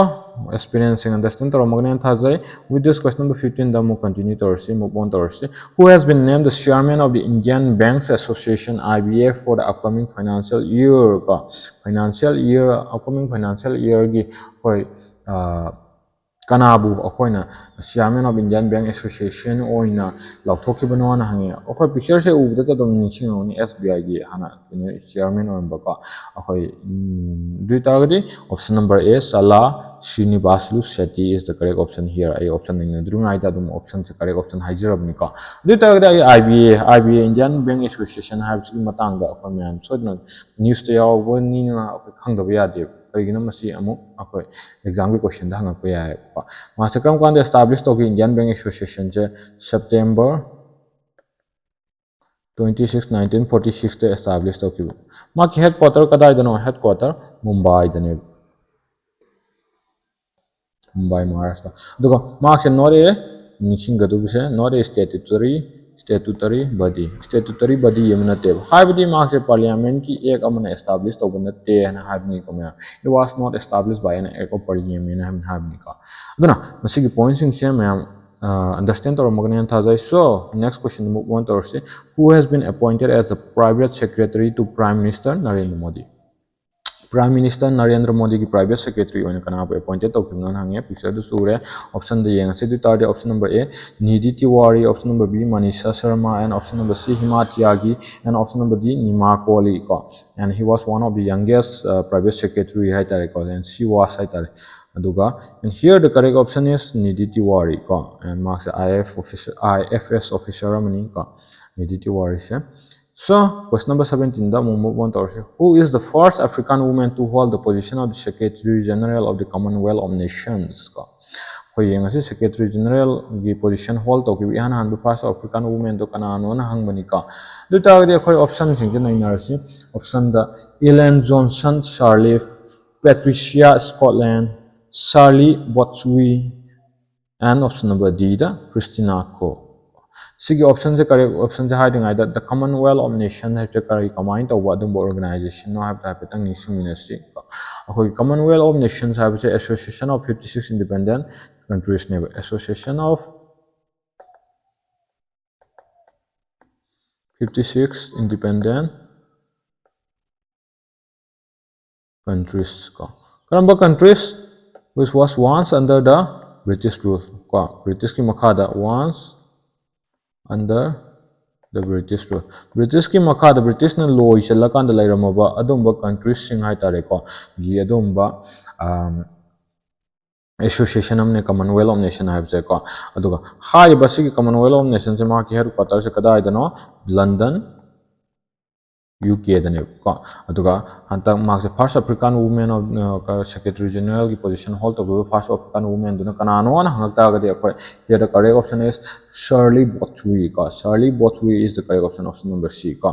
experienceꯁꯤꯡ understand ꯇꯧꯔꯝꯃꯒꯅꯦꯅ ꯊꯥꯖꯩ꯫ With this, question number fifteenꯗ ꯑꯃꯨꯛ continue ꯇꯧꯔꯁꯤ, move on ꯇꯧꯔꯁꯤ꯫ Who has been named the chairman of the Indian Banks Association, I B A, for the upcoming financial year ꯀꯣ? Financial year, upcoming financial yearꯒꯤ ꯑꯩꯈꯣꯏ, ꯑ, ꯀꯅꯥꯕꯨ ꯑꯩꯈꯣꯏꯅ chairman of Indian Bank Association ꯑꯣꯏꯅ ꯂꯥꯎꯊꯣꯛꯈꯤꯕꯅꯣꯅ ꯍꯪꯉꯤ꯫ ꯑꯩꯈꯣꯏ pictureꯁꯦ ꯎꯕꯗꯇ ꯑꯗꯨꯝ ꯅꯤꯡꯁꯤꯡꯉꯝꯒꯅꯤ, S B Iꯒꯤ ꯍꯥꯟꯅ ꯀꯩꯅꯣ chairman ꯑꯣꯏꯔꯝꯕꯀꯣ꯫ ꯑꯩꯈꯣꯏ, ꯎꯝ, ꯑꯗꯨ ꯑꯣꯏꯇꯥꯔꯒꯗꯤ option number A, Challa Srinivaslu Shetty is the correct option here꯫ ꯑꯩ option ꯅꯩꯅꯗ꯭ꯔꯤꯉꯩꯗ ꯑꯗꯨꯝ optionꯁꯦ correct option ꯍꯥꯏꯖꯔꯕꯅꯤꯀꯣ꯫ ꯑꯗꯨ ꯑꯣꯏꯇꯥꯔꯒꯗꯤ ꯑꯩ I B A, I B A, Indian Bank Association ꯍꯥꯏꯕꯁꯤꯒꯤ ꯃꯇꯥꯡꯗ ꯑꯩꯈꯣꯏ ꯃꯌꯥꯝ ꯁꯣꯏꯗꯅ newsꯇ ꯌꯥꯎꯕꯅꯤꯅ ꯑꯩꯈꯣꯏ ꯈꯪꯗꯕ ꯌꯥꯗꯦꯕ꯫ ꯀꯔꯤꯒꯤꯅꯣ, ꯃꯁꯤ ꯑꯃꯨꯛ ꯑꯩꯈꯣꯏ examꯒꯤ questionꯗ ꯍꯪꯉꯛꯄ ꯌꯥꯏꯌꯦꯕꯀꯣ꯫ ꯃꯥꯁꯦ ꯀꯔꯝ ꯀꯥꯟꯗ establish ꯇꯧꯈꯤ Indian Bank Associationꯁꯦ? September twenty six, nineteen forty sixꯇ establish ꯇꯧꯈꯤꯕ꯫ ꯃꯥꯒꯤ headquarter ꯀꯗꯥꯏꯗꯅꯣ? Headquarter ꯃꯨꯝꯕꯥꯏꯗꯅꯦꯕ꯫ ꯃꯨꯝꯕꯥꯏ, ꯃꯍꯥꯔꯥꯁꯇ꯭ꯔ꯫ ꯑꯗꯨꯒ ꯃꯍꯥꯛꯁꯦ not a, ꯅꯤꯡꯁꯤꯡꯒꯗꯧꯕꯁꯦ, not a statutory, statutory body, statutory body ꯑꯃ ꯅꯠꯇꯦꯕ꯫ ꯍꯥꯏꯕꯗꯤ ꯃꯍꯥꯛꯁꯦ parliamentꯀꯤ act ꯑꯃꯅ establish ꯇꯧꯕ ꯅꯠꯇꯦ ꯍꯥꯏꯅ ꯍꯥꯏꯕꯅꯤꯀꯣ ꯃꯌꯥꯝ꯫ It was not established by an act of parliament ꯍꯥꯏꯅ ꯍꯥꯏꯕꯅꯤꯀꯣ꯫ ꯑꯗꯨꯅ ꯃꯁꯤꯒꯤ pointꯁꯤꯡꯁꯦ ꯃꯌꯥꯝ, ꯑ, understand ꯇꯧꯔꯝꯃꯒꯅꯦꯅ ꯊꯥꯖꯩ꯫ So, next question move on ꯇꯧꯔꯁꯤ꯫ Who has been appointed as a private secretary to Prime Minister Narendra Modi? Prime Minister Narendra ꯃꯣꯗꯤꯒꯤ private secretary ꯑꯣꯏꯅ ꯀꯅꯥꯕꯨ appointed ꯇꯧꯈꯤꯕꯅꯣꯅ ꯍꯪꯉꯦ꯫ Pictureꯗꯁꯨ ꯎꯔꯦ꯫ Optionꯗ ꯌꯦꯡꯉꯁꯤ꯫ ꯑꯗꯨ ꯑꯣꯏꯇꯥꯔꯗꯤ option number A, Nidhi Tiwari, option number B, Manisha Sharma, and option number C, Hima Tyagi, and option number D, Nima Kohli ꯀꯣ꯫ And he was one of the youngest, uh, private secretary ꯍꯥꯏꯇꯥꯔꯦꯀꯣ, and she was ꯍꯥꯏꯇꯥꯔꯦ꯫ ꯑꯗꯨꯒ, and here the correct option is Nidhi Tiwari ꯀꯣ, and ꯃꯍꯥꯛꯁꯦ I F officer, I F S officer ꯑꯃꯅꯤ ꯀꯣ, Nidhi Tiwariꯁꯦ꯫ So, question number seventeenꯗ ꯑꯃꯨꯛ move on ꯇꯧꯔꯁꯤ꯫ Who is the first African woman to hold the position of the Secretary General of the Commonwealth of Nations ꯀꯣ? ꯑꯩꯈꯣꯏ ꯌꯦꯡꯉꯁꯤ, Secretary Generalꯒꯤ position hold ꯇꯧꯈꯤꯕ ꯏꯍꯥꯟ ꯍꯥꯟꯕ first African womanꯗꯣ ꯀꯅꯥꯅꯣꯅ ꯍꯪꯕꯅꯤꯀꯣ꯫ ꯑꯗꯨ ꯑꯣꯏꯇꯥꯔꯒꯗꯤ ꯑꯩꯈꯣꯏ optionꯁꯤꯡꯁꯦ ꯅꯩꯅꯔꯁꯤ꯫ Optionꯗ Ellen Johnson Sirleaf, Patricia Scotland, Shirley Botchway, And option number D the Christina Koh꯫ ꯁꯤꯒꯤ option say, correct option say ꯍꯥꯏꯗ꯭ꯔꯤꯉꯩꯗ, the Commonwealth of Nations ꯍꯥꯏꯕꯁꯦ ꯀꯔꯤ, ꯀꯃꯥꯏꯅ ꯇꯧꯕ ꯑꯗꯨꯝꯕ organization ꯅꯣ ꯍꯥꯏꯕꯗꯣ ꯍꯥꯏꯐꯦꯠꯇꯪ ꯅꯤꯡꯁꯤꯡꯃꯤꯟꯅꯁꯤ꯫ ꯑꯩꯈꯣꯏꯒꯤ Commonwealth of Nations ꯍꯥꯏꯕꯁꯦ association of fifty six independent countries ꯅꯦꯕ꯫ Association of fifty six independent countries ꯀꯣ꯫ ꯀꯔꯝꯕ countries? Which was once under the British rule ꯀꯣ꯫ British ꯀꯤ ꯃꯈꯥꯗ, once under the British rule꯫ British ꯀꯤ ꯃꯈꯥꯗ, British ꯅ ꯂꯣꯏꯁꯤꯜꯂꯀꯥꯟꯗ ꯂꯩꯔꯝꯃꯕ ꯑꯗꯨꯝꯕ countries ꯁꯤꯡ ꯍꯥꯏꯇꯥꯔꯦꯀꯣ, ꯒꯤ ꯑꯗꯨꯝꯕ, ꯑꯝ, association ꯑꯃꯅꯦ Commonwealth of Nation ꯍꯥꯏꯕꯁꯦꯀꯣ꯫ ꯑꯗꯨꯒ ꯍꯥꯏꯔꯤꯕ ꯁꯤꯒꯤ Commonwealth of Nation ꯁꯦ ꯃꯍꯥꯛꯀꯤ headquarter ꯁꯦ ꯀꯗꯥꯏꯗꯅꯣ? London, U K ꯗꯅꯦꯕꯀꯣ꯫ ꯑꯗꯨꯒ ꯍꯟꯗꯛ ꯃꯍꯥꯛꯁꯦ first African woman of, ꯑ, Secretary General ꯒꯤ position hold ꯇꯧꯈꯤꯕ first African woman ꯗꯨꯅ ꯀꯅꯥꯅꯣꯅ ꯍꯪꯉꯛ ꯇꯥꯔꯒꯗꯤ, ꯑꯩꯈꯣꯏ here the correct option is Shirley Botchway ꯀꯣ꯫ Shirley Botchway is the correct option, option number C ꯀꯣ꯫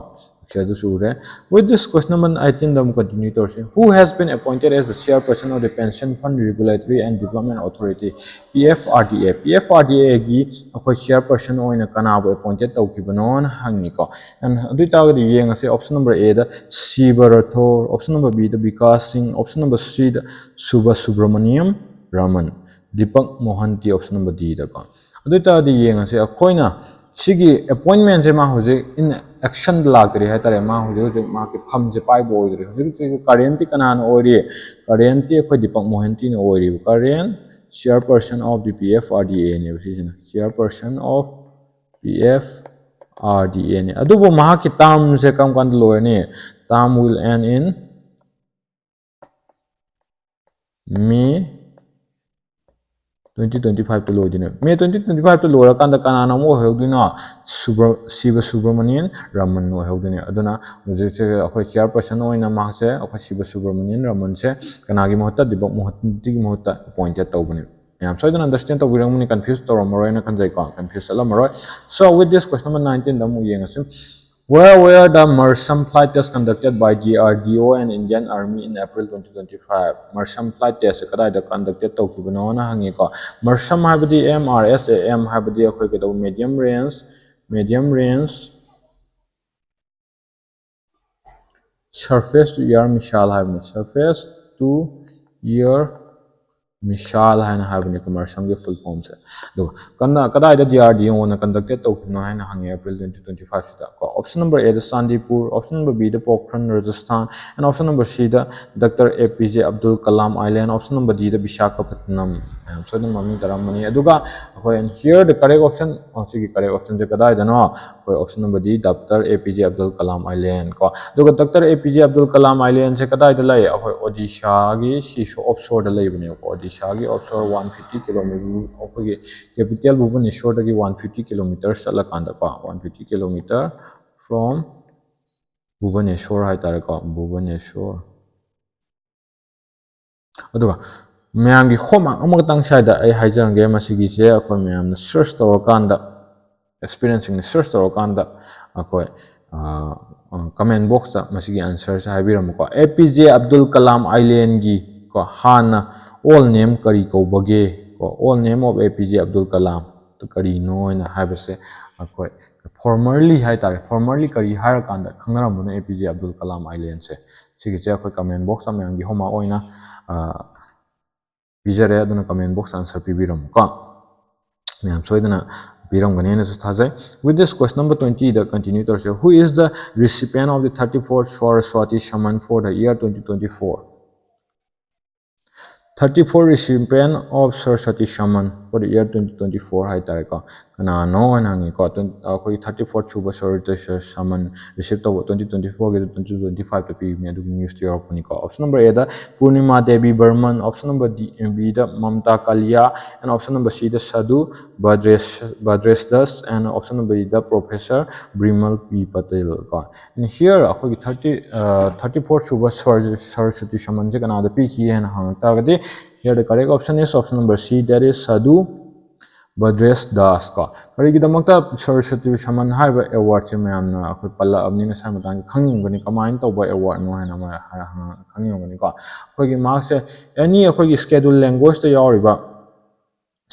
Okay, ꯑꯗꯨꯁꯨ ꯎꯔꯦ꯫ With this, question number nineteen ꯗ ꯑꯃꯨꯛ continue ꯇꯧꯔꯁꯤ꯫ Who has been appointed as the chairperson of the Pension Fund Regulatory and Development Authority, P F R D A? P F R D A ꯒꯤ ꯑꯩꯈꯣꯏ chairperson ꯑꯣꯏꯅ ꯀꯅꯥꯕꯨ appointed ꯇꯧꯈꯤꯕꯅꯣꯅ ꯍꯪꯉꯤꯀꯣ꯫ And ꯑꯗꯨ ꯑꯣꯏꯇꯥꯔꯒꯗꯤ ꯌꯦꯡꯉꯁꯦ, option number A ꯗ ꯁꯤꯕ Rathore, option number B ꯗ ꯕꯤꯀꯥꯁ ꯁꯤꯡ, option number C ꯗ ꯁꯨꯕ Subramaniam Raman, Deepak ꯃꯣꯍꯟꯇꯤ, option number D ꯗꯀꯣ꯫ ꯑꯗꯨ ꯑꯣꯏꯇꯥꯔꯗꯤ ꯌꯦꯡꯉꯁꯦ, ꯑꯩꯈꯣꯏꯅ ꯁꯤꯒꯤ appointment ꯁꯦ ꯃꯥ ꯍꯧꯖꯤꯛ in action ꯗ ꯂꯥꯛꯇ꯭ꯔꯤ ꯍꯥꯏꯇꯥꯔꯦ, ꯃꯥ ꯍꯧꯖꯤꯛ ꯍꯧꯖꯤꯛ ꯃꯍꯥꯛꯀꯤ ꯐꯝꯁꯦ ꯄꯥꯏꯕ ꯑꯣꯏꯗ꯭ꯔꯤ꯫ ꯍꯧꯖꯤꯛ ꯍꯧꯖꯤꯛ current ꯇꯤ ꯀꯅꯥꯅ ꯑꯣꯏꯔꯤ? Current ꯇꯤ ꯑꯩꯈꯣꯏ ꯗꯤꯄꯛ ꯃꯣꯍꯟꯇꯤꯅ ꯑꯣꯏꯔꯤꯕ, current chairperson of the P F R D A ꯅꯦꯕ ꯁꯤꯁꯤꯅ, chairperson of P F R D A ꯅꯦ꯫ ꯑꯗꯨꯕꯨ ꯃꯍꯥꯛꯀꯤ term ꯁꯦ ꯀꯔꯝ ꯀꯥꯟꯗ ꯂꯣꯏꯔꯅꯤ? Term will end in May twenty twenty five ꯇ ꯂꯣꯏꯗꯣꯏꯅꯦ꯫ May twenty twenty five ꯇ ꯂꯣꯏꯔꯀꯥꯟꯗ ꯀꯅꯥꯅ ꯑꯃꯨꯛ ꯑꯣꯏꯍꯧꯗꯣꯏꯅꯣ? ꯁꯨꯕ꯭ꯔ-, ꯁꯤꯕ ꯁꯨꯕ꯭ꯔꯃꯅꯤꯌꯟ ꯔꯥꯃꯟ ꯑꯣꯏꯍꯧꯗꯣꯏꯅꯦ꯫ ꯑꯗꯨꯅ ꯍꯧꯖꯤꯛꯁꯦ ꯑꯩꯈꯣꯏ chairperson ꯑꯣꯏꯅ ꯃꯍꯥꯛꯁꯦ ꯑꯩꯈꯣꯏ ꯁꯤꯕ ꯁꯨꯕ꯭ꯔꯃꯅꯤꯌꯟ ꯔꯥꯃꯟꯁꯦ ꯀꯅꯥꯒꯤ ꯃꯍꯨꯠꯇ? ꯗꯤꯄꯛ ꯃꯣꯍꯟꯇꯤꯒꯤ ꯃꯍꯨꯠꯇ appointed ꯇꯧꯕꯅꯦ꯫ ꯃꯌꯥꯝ ꯁꯣꯏꯗꯅ understand ꯇꯧꯕꯤꯔꯝꯒꯅꯤ, confuse ꯇꯧꯔꯝꯃꯔꯣꯏꯅ ꯈꯟꯖꯩꯀꯣ, confuse ꯆꯠꯂꯝꯃꯔꯣꯏ꯫ So with this, question number nineteen ꯗ ꯑꯃꯨꯛ ꯌꯦꯡꯉꯁꯤ꯫ Where were the Mersum flight test conducted by D R D O and Indian Army in April twenty twenty-five? Mersum flight test ꯁꯦ ꯀꯗꯥꯏꯗ conducted ꯇꯧꯈꯤꯕꯅꯣꯅ ꯍꯪꯉꯤꯀꯣ꯫ Mersum ꯍꯥꯏꯕꯗꯤ, M R S A M ꯍꯥꯏꯕꯗꯤ ꯑꯩꯈꯣꯏ ꯀꯩꯗꯧꯕ, medium range, medium range surface to air missile ꯍꯥꯏꯕꯅꯤ꯫ Surface to air missile ꯍꯥꯏꯅ ꯍꯥꯏꯕꯅꯤ Mersum ꯒꯤ full form ꯁꯦ꯫ ꯑꯗꯨꯒ ꯀꯟꯅ ꯀꯗꯥꯏꯗ D R D O ꯅ conducted ꯇꯧꯈꯤꯕꯅꯣ ꯍꯥꯏꯅ ꯍꯪꯉꯦ April twenty twenty five ꯁꯤꯗ ꯀꯣ꯫ Option number A the Chandipur, option number B the Pokhran, Rajasthan, and option number C the Doctor A P J Abdul Kalam Island, option number D the Visakhapatnam꯫ ꯃꯌꯥꯝ ꯁꯣꯏꯗꯅ ꯃꯃꯤꯡ ꯇꯥꯔꯝꯃꯅꯤ꯫ ꯑꯗꯨꯒ ꯑꯩꯈꯣꯏ, and here the correct option, ꯑꯣ, ꯁꯤꯒꯤ correct option ꯁꯦ ꯀꯗꯥꯏꯗꯅꯣ? ꯑꯩꯈꯣꯏ option number D, Doctor A P J Abdul Kalam Island ꯀꯣ꯫ ꯑꯗꯨꯒ Doctor A P J Abdul Kalam Island ꯁꯦ ꯀꯗꯥꯏꯗ ꯂꯩ? ꯑꯩꯈꯣꯏ Odisha ꯒꯤ seashore, offshore ꯗ ꯂꯩꯕꯅꯦꯕꯀꯣ꯫ Odisha ꯒꯤ offshore one fifty kilometer, ꯑꯩꯈꯣꯏꯒꯤ capital Bhubaneswar ꯗꯒꯤ one fifty kilometers ꯆꯠꯂꯀꯥꯟꯗꯀꯣ, one fifty kilometer from Bhubaneswar ꯍꯥꯏꯇꯥꯔꯦꯀꯣ, Bhubaneswar꯫ ꯑꯗꯨꯒ ꯃꯌꯥꯝꯒꯤ homework ꯑꯃꯈꯛꯇꯪ ꯁ꯭ꯋꯥꯏꯗ ꯑꯩ ꯍꯥꯏꯖꯔꯝꯒꯦ꯫ ꯃꯁꯤꯒꯤꯁꯦ ꯑꯩꯈꯣꯏ ꯃꯌꯥꯝꯅ search ꯇꯧꯔꯀꯥꯟꯗ, experience ꯁꯤꯡꯅ search ꯇꯧꯔꯀꯥꯟꯗ ꯑꯩꯈꯣꯏ, ꯑ, ꯑ, comment box ꯇ ꯃꯁꯤꯒꯤ answer say ꯍꯥꯏꯕꯤꯔꯝꯃꯨꯀꯣ꯫ A P J Abdul Kalam Island ꯒꯤ ꯀꯣ, ꯍꯥꯟꯅ old name ꯀꯔꯤ ꯀꯧꯕꯒꯦ ꯀꯣ? Old name of A P J Abdul Kalam ꯀꯔꯤꯅꯣ ꯍꯥꯏꯅ ꯍꯥꯏꯕꯁꯦ ꯑꯩꯈꯣꯏ formerly ꯍꯥꯏꯇꯥꯔꯦ, formerly ꯀꯔꯤ ꯍꯥꯏꯔꯀꯥꯟꯗ ꯈꯪꯅꯔꯝꯕꯅꯣ A P J Abdul Kalam Island ꯁꯦ? ꯁꯤꯒꯤꯁꯦ ꯑꯩꯈꯣꯏ comment box ꯇ ꯃꯌꯥꯝꯒꯤ homework ꯑꯣꯏꯅ, ꯑ, ꯄꯤꯖꯔꯦ꯫ ꯑꯗꯨꯅ comment box answer ꯄꯤꯕꯤꯔꯝꯃꯨꯀꯣ꯫ ꯃꯌꯥꯝ ꯁꯣꯏꯗꯅ ꯄꯤꯔꯝꯒꯅꯤ ꯍꯥꯏꯅꯁꯨ ꯊꯥꯖꯩ꯫ With this, question number twenty the continue ꯇꯧꯔꯁꯦ꯫ Who is the recipient of the thirty-fourth Saraswati Samman for the year twenty twenty-four? Thirty-four recipient of Saraswati Samman for the year twenty twenty-four ꯍꯥꯏꯇꯥꯔꯦꯀꯣ꯫ ꯀꯅꯥꯅꯣ ꯍꯥꯏꯅ ꯍꯪꯉꯤꯀꯣ꯫ Twen-, ꯑꯩꯈꯣꯏꯒꯤ thirty-fourth ꯁꯨꯕ Saraswati Samman receive ꯇꯧꯕ twenty twenty-four ꯒꯤꯗ twenty twenty-five ꯇ ꯄꯤꯕꯅꯦ, ꯑꯗꯨꯒꯤ news to ꯌꯥꯎꯔꯛꯄꯅꯤꯀꯣ꯫ Option number A the Purnima Devi Barman, option number D, B the Mamta Kalia, and option number C the Sadhu Bhadresh, Bhadresh Das, and option number E the Professor Bimal P Patel ꯀꯣ꯫ And here ꯑꯩꯈꯣꯏꯒꯤ thirty, ꯑ, thirty-fourth ꯁꯨꯕ Sar-, Saraswati Samman ꯁꯦ ꯀꯅꯥꯗ ꯄꯤꯈꯤ ꯍꯥꯏꯅ ꯍꯪꯉꯛ ꯇꯥꯔꯒꯗꯤ, here the correct option is option number C, that is Sadhu ꯕꯗ꯭ꯔꯦꯁ Das ꯀꯣ꯫ ꯀꯔꯤꯒꯤꯗꯃꯛꯇ ꯁꯔꯁ꯭ꯋꯇꯤ ꯁꯃꯟ ꯍꯥꯏꯔꯤꯕ ꯑꯦꯋꯥꯔꯗꯁꯦ ꯃꯌꯥꯝꯅ ꯑꯩꯈꯣꯏ ꯄꯜꯂꯛꯑꯕꯅꯤꯅ ꯁ꯭ꯋꯥꯏ ꯃꯇꯥꯡꯗ ꯈꯪꯅꯤꯡꯉꯝꯒꯅꯤ, ꯀꯃꯥꯏꯅ ꯇꯧꯕ ꯑꯦꯋꯥꯔꯗꯅꯣ ꯍꯥꯏꯅ ꯑꯃ ꯍꯥꯏ-, ꯍꯪ-, ꯈꯪꯅꯤꯡꯉꯝꯒꯅꯤꯀꯣ꯫ ꯑꯩꯈꯣꯏꯒꯤ ꯃꯍꯥꯛꯁꯦ ꯑꯦꯅꯤ ꯑꯩꯈꯣꯏꯒꯤ ꯁ꯭ꯀꯦꯗꯨꯜ ꯂꯦꯡꯒ꯭ꯋꯦꯖꯇ ꯌꯥꯎꯔꯤꯕ,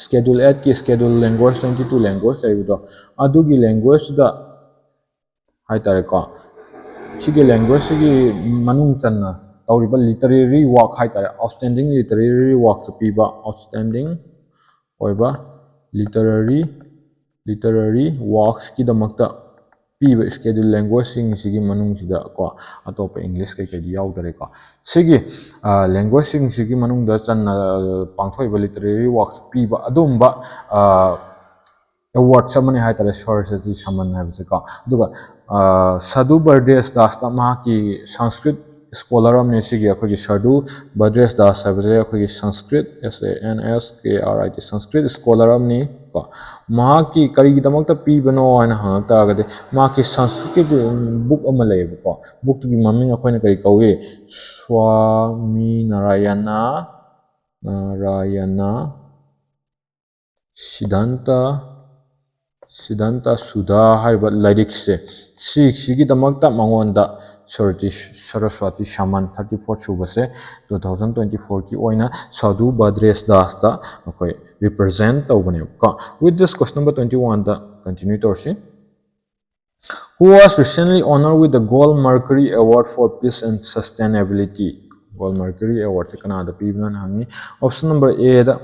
ꯁ꯭ꯀꯦꯗꯨꯜ ꯑꯦꯠꯀꯤ schedule language twenty two language ꯂꯩꯕꯗꯣ, ꯑꯗꯨꯒꯤ ꯂꯦꯡꯒ꯭ꯋꯦꯖꯇꯨꯗ ꯍꯥꯏꯇꯥꯔꯦꯀꯣ, ꯁꯤꯒꯤ ꯂꯦꯡꯒ꯭ꯋꯦꯖꯁꯤꯒꯤ ꯃꯅꯨꯡ ꯆꯟꯅ ꯇꯧꯔꯤꯕ ꯂꯤꯇꯔꯦꯔꯤ ꯋꯥꯔꯛ ꯍꯥꯏꯇꯥꯔꯦ, ꯑꯥꯎꯠꯁ꯭ꯇꯦꯟꯗꯤꯡ ꯂꯤꯇꯔꯦꯔꯤ ꯋꯥꯔꯛꯁ ꯄꯤꯕ, ꯑꯥꯎꯠꯁ꯭ꯇꯦꯟꯗꯤꯡ ꯑꯣꯏꯕ ꯂꯤꯇꯔꯦꯔꯤ, ꯂꯤꯇꯔꯦꯔꯤ ꯋꯥꯔꯛꯁꯀꯤꯗꯃꯛꯇ ꯄꯤꯕ ꯁ꯭ꯀꯦꯗꯨꯜ ꯂꯦꯡꯒ꯭ꯋꯦꯖꯁꯤꯡꯁꯤꯒꯤ ꯃꯅꯨꯡꯁꯤꯗ ꯀꯣ, ꯑꯇꯣꯞꯄ ꯏꯪꯂꯤꯁ ꯀꯩꯀꯩꯗꯤ ꯌꯥꯎꯗꯔꯦꯀꯣ꯫ ꯁꯤꯒꯤ, ꯑ, ꯂꯦꯡꯒ꯭ꯋꯦꯖꯁꯤꯡꯁꯤꯒꯤ ꯃꯅꯨꯡꯗ ꯆꯟꯅ, ꯑ, ꯄꯥꯡꯊꯣꯛꯏꯕ ꯂꯤꯇꯔꯦꯔꯤ ꯋꯥꯔꯛꯁ ꯄꯤꯕ ꯑꯗꯨꯒꯨꯝꯕ, ꯑ, ꯑꯦꯋꯥꯔꯗꯁ ꯑꯃꯅꯤ ꯍꯥꯏꯇꯥꯔꯦ, ꯁꯔꯁ꯭ꯋꯇꯤ ꯁꯃꯟ ꯍꯥꯏꯕꯁꯦꯀꯣ꯫ ꯑꯗꯨꯒ, ꯑ, ꯁꯥꯙꯨ ꯕꯗ꯭ꯔꯦꯁ ꯗꯥꯁꯇ ꯃꯍꯥꯛꯀꯤ ꯁꯪꯁꯀ꯭ꯔꯤꯠ ꯁ꯭ꯀꯣꯂꯔ ꯑꯃꯅꯤ꯫ ꯁꯤꯒꯤ ꯑꯩꯈꯣꯏꯒꯤ ꯁꯥꯙꯨ ꯕꯗ꯭ꯔꯦꯁ ꯗꯥꯁ ꯍꯥꯏꯕꯁꯦ ꯑꯩꯈꯣꯏꯒꯤ Sanskrit, S A N S K R I T, Sanskrit scholar ꯑꯃꯅꯤ ꯀꯣ꯫ ꯃꯍꯥꯛꯀꯤ ꯀꯔꯤꯒꯤꯗꯃꯛꯇ ꯄꯤꯕꯅꯣ ꯍꯥꯏꯅ ꯍꯪꯉꯛ ꯇꯥꯔꯒꯗꯤ, ꯃꯍꯥꯛꯀꯤ ꯁꯪꯁꯀ꯭ꯔꯤꯠꯀꯤ ꯕꯨꯛ ꯑꯃ ꯂꯩꯌꯦꯕꯀꯣ꯫ ꯕꯨꯛꯇꯨꯒꯤ ꯃꯃꯤꯡ ꯑꯩꯈꯣꯏꯅ ꯀꯔꯤ ꯀꯧꯏ? ꯁ꯭ꯋꯥꯃꯤ ꯅꯥꯔꯥꯌꯅ, ꯅꯥꯔꯥꯌꯅ ꯁꯤꯗꯥꯟꯇ, ꯁꯤꯗꯥꯟꯇ ꯁꯨꯙꯥ ꯍꯥꯏꯔꯤꯕ ꯂꯥꯏꯔꯤꯛꯁꯦ, ꯁꯤꯁꯤꯒꯤꯗꯃꯛꯇ ꯃꯉꯣꯟꯗ ꯁꯔꯇꯤ-, Saraswati ꯁꯃꯟ thirty four ꯁꯨꯕꯁꯦ two thousand twenty fourꯒꯤ ꯑꯣꯏꯅ ꯁꯥꯙꯨ ꯕꯗ꯭ꯔꯦꯁ ꯗꯥꯁꯇ ꯑꯩꯈꯣꯏ ꯔꯤꯄ꯭ꯔꯖꯦꯟ ꯇꯧꯕꯅꯦꯕꯀꯣ꯫ With this, question number twenty oneꯗ continue ꯇꯧꯔꯁꯤ꯫ Who was recently honored with the Gold Mercury Award for Peace and Sustainability? Gold Mercury Awardꯁꯦ ꯀꯅꯥꯗ ꯄꯤꯕꯅꯣꯅ ꯍꯪꯉꯤ꯫ Option number Aꯗ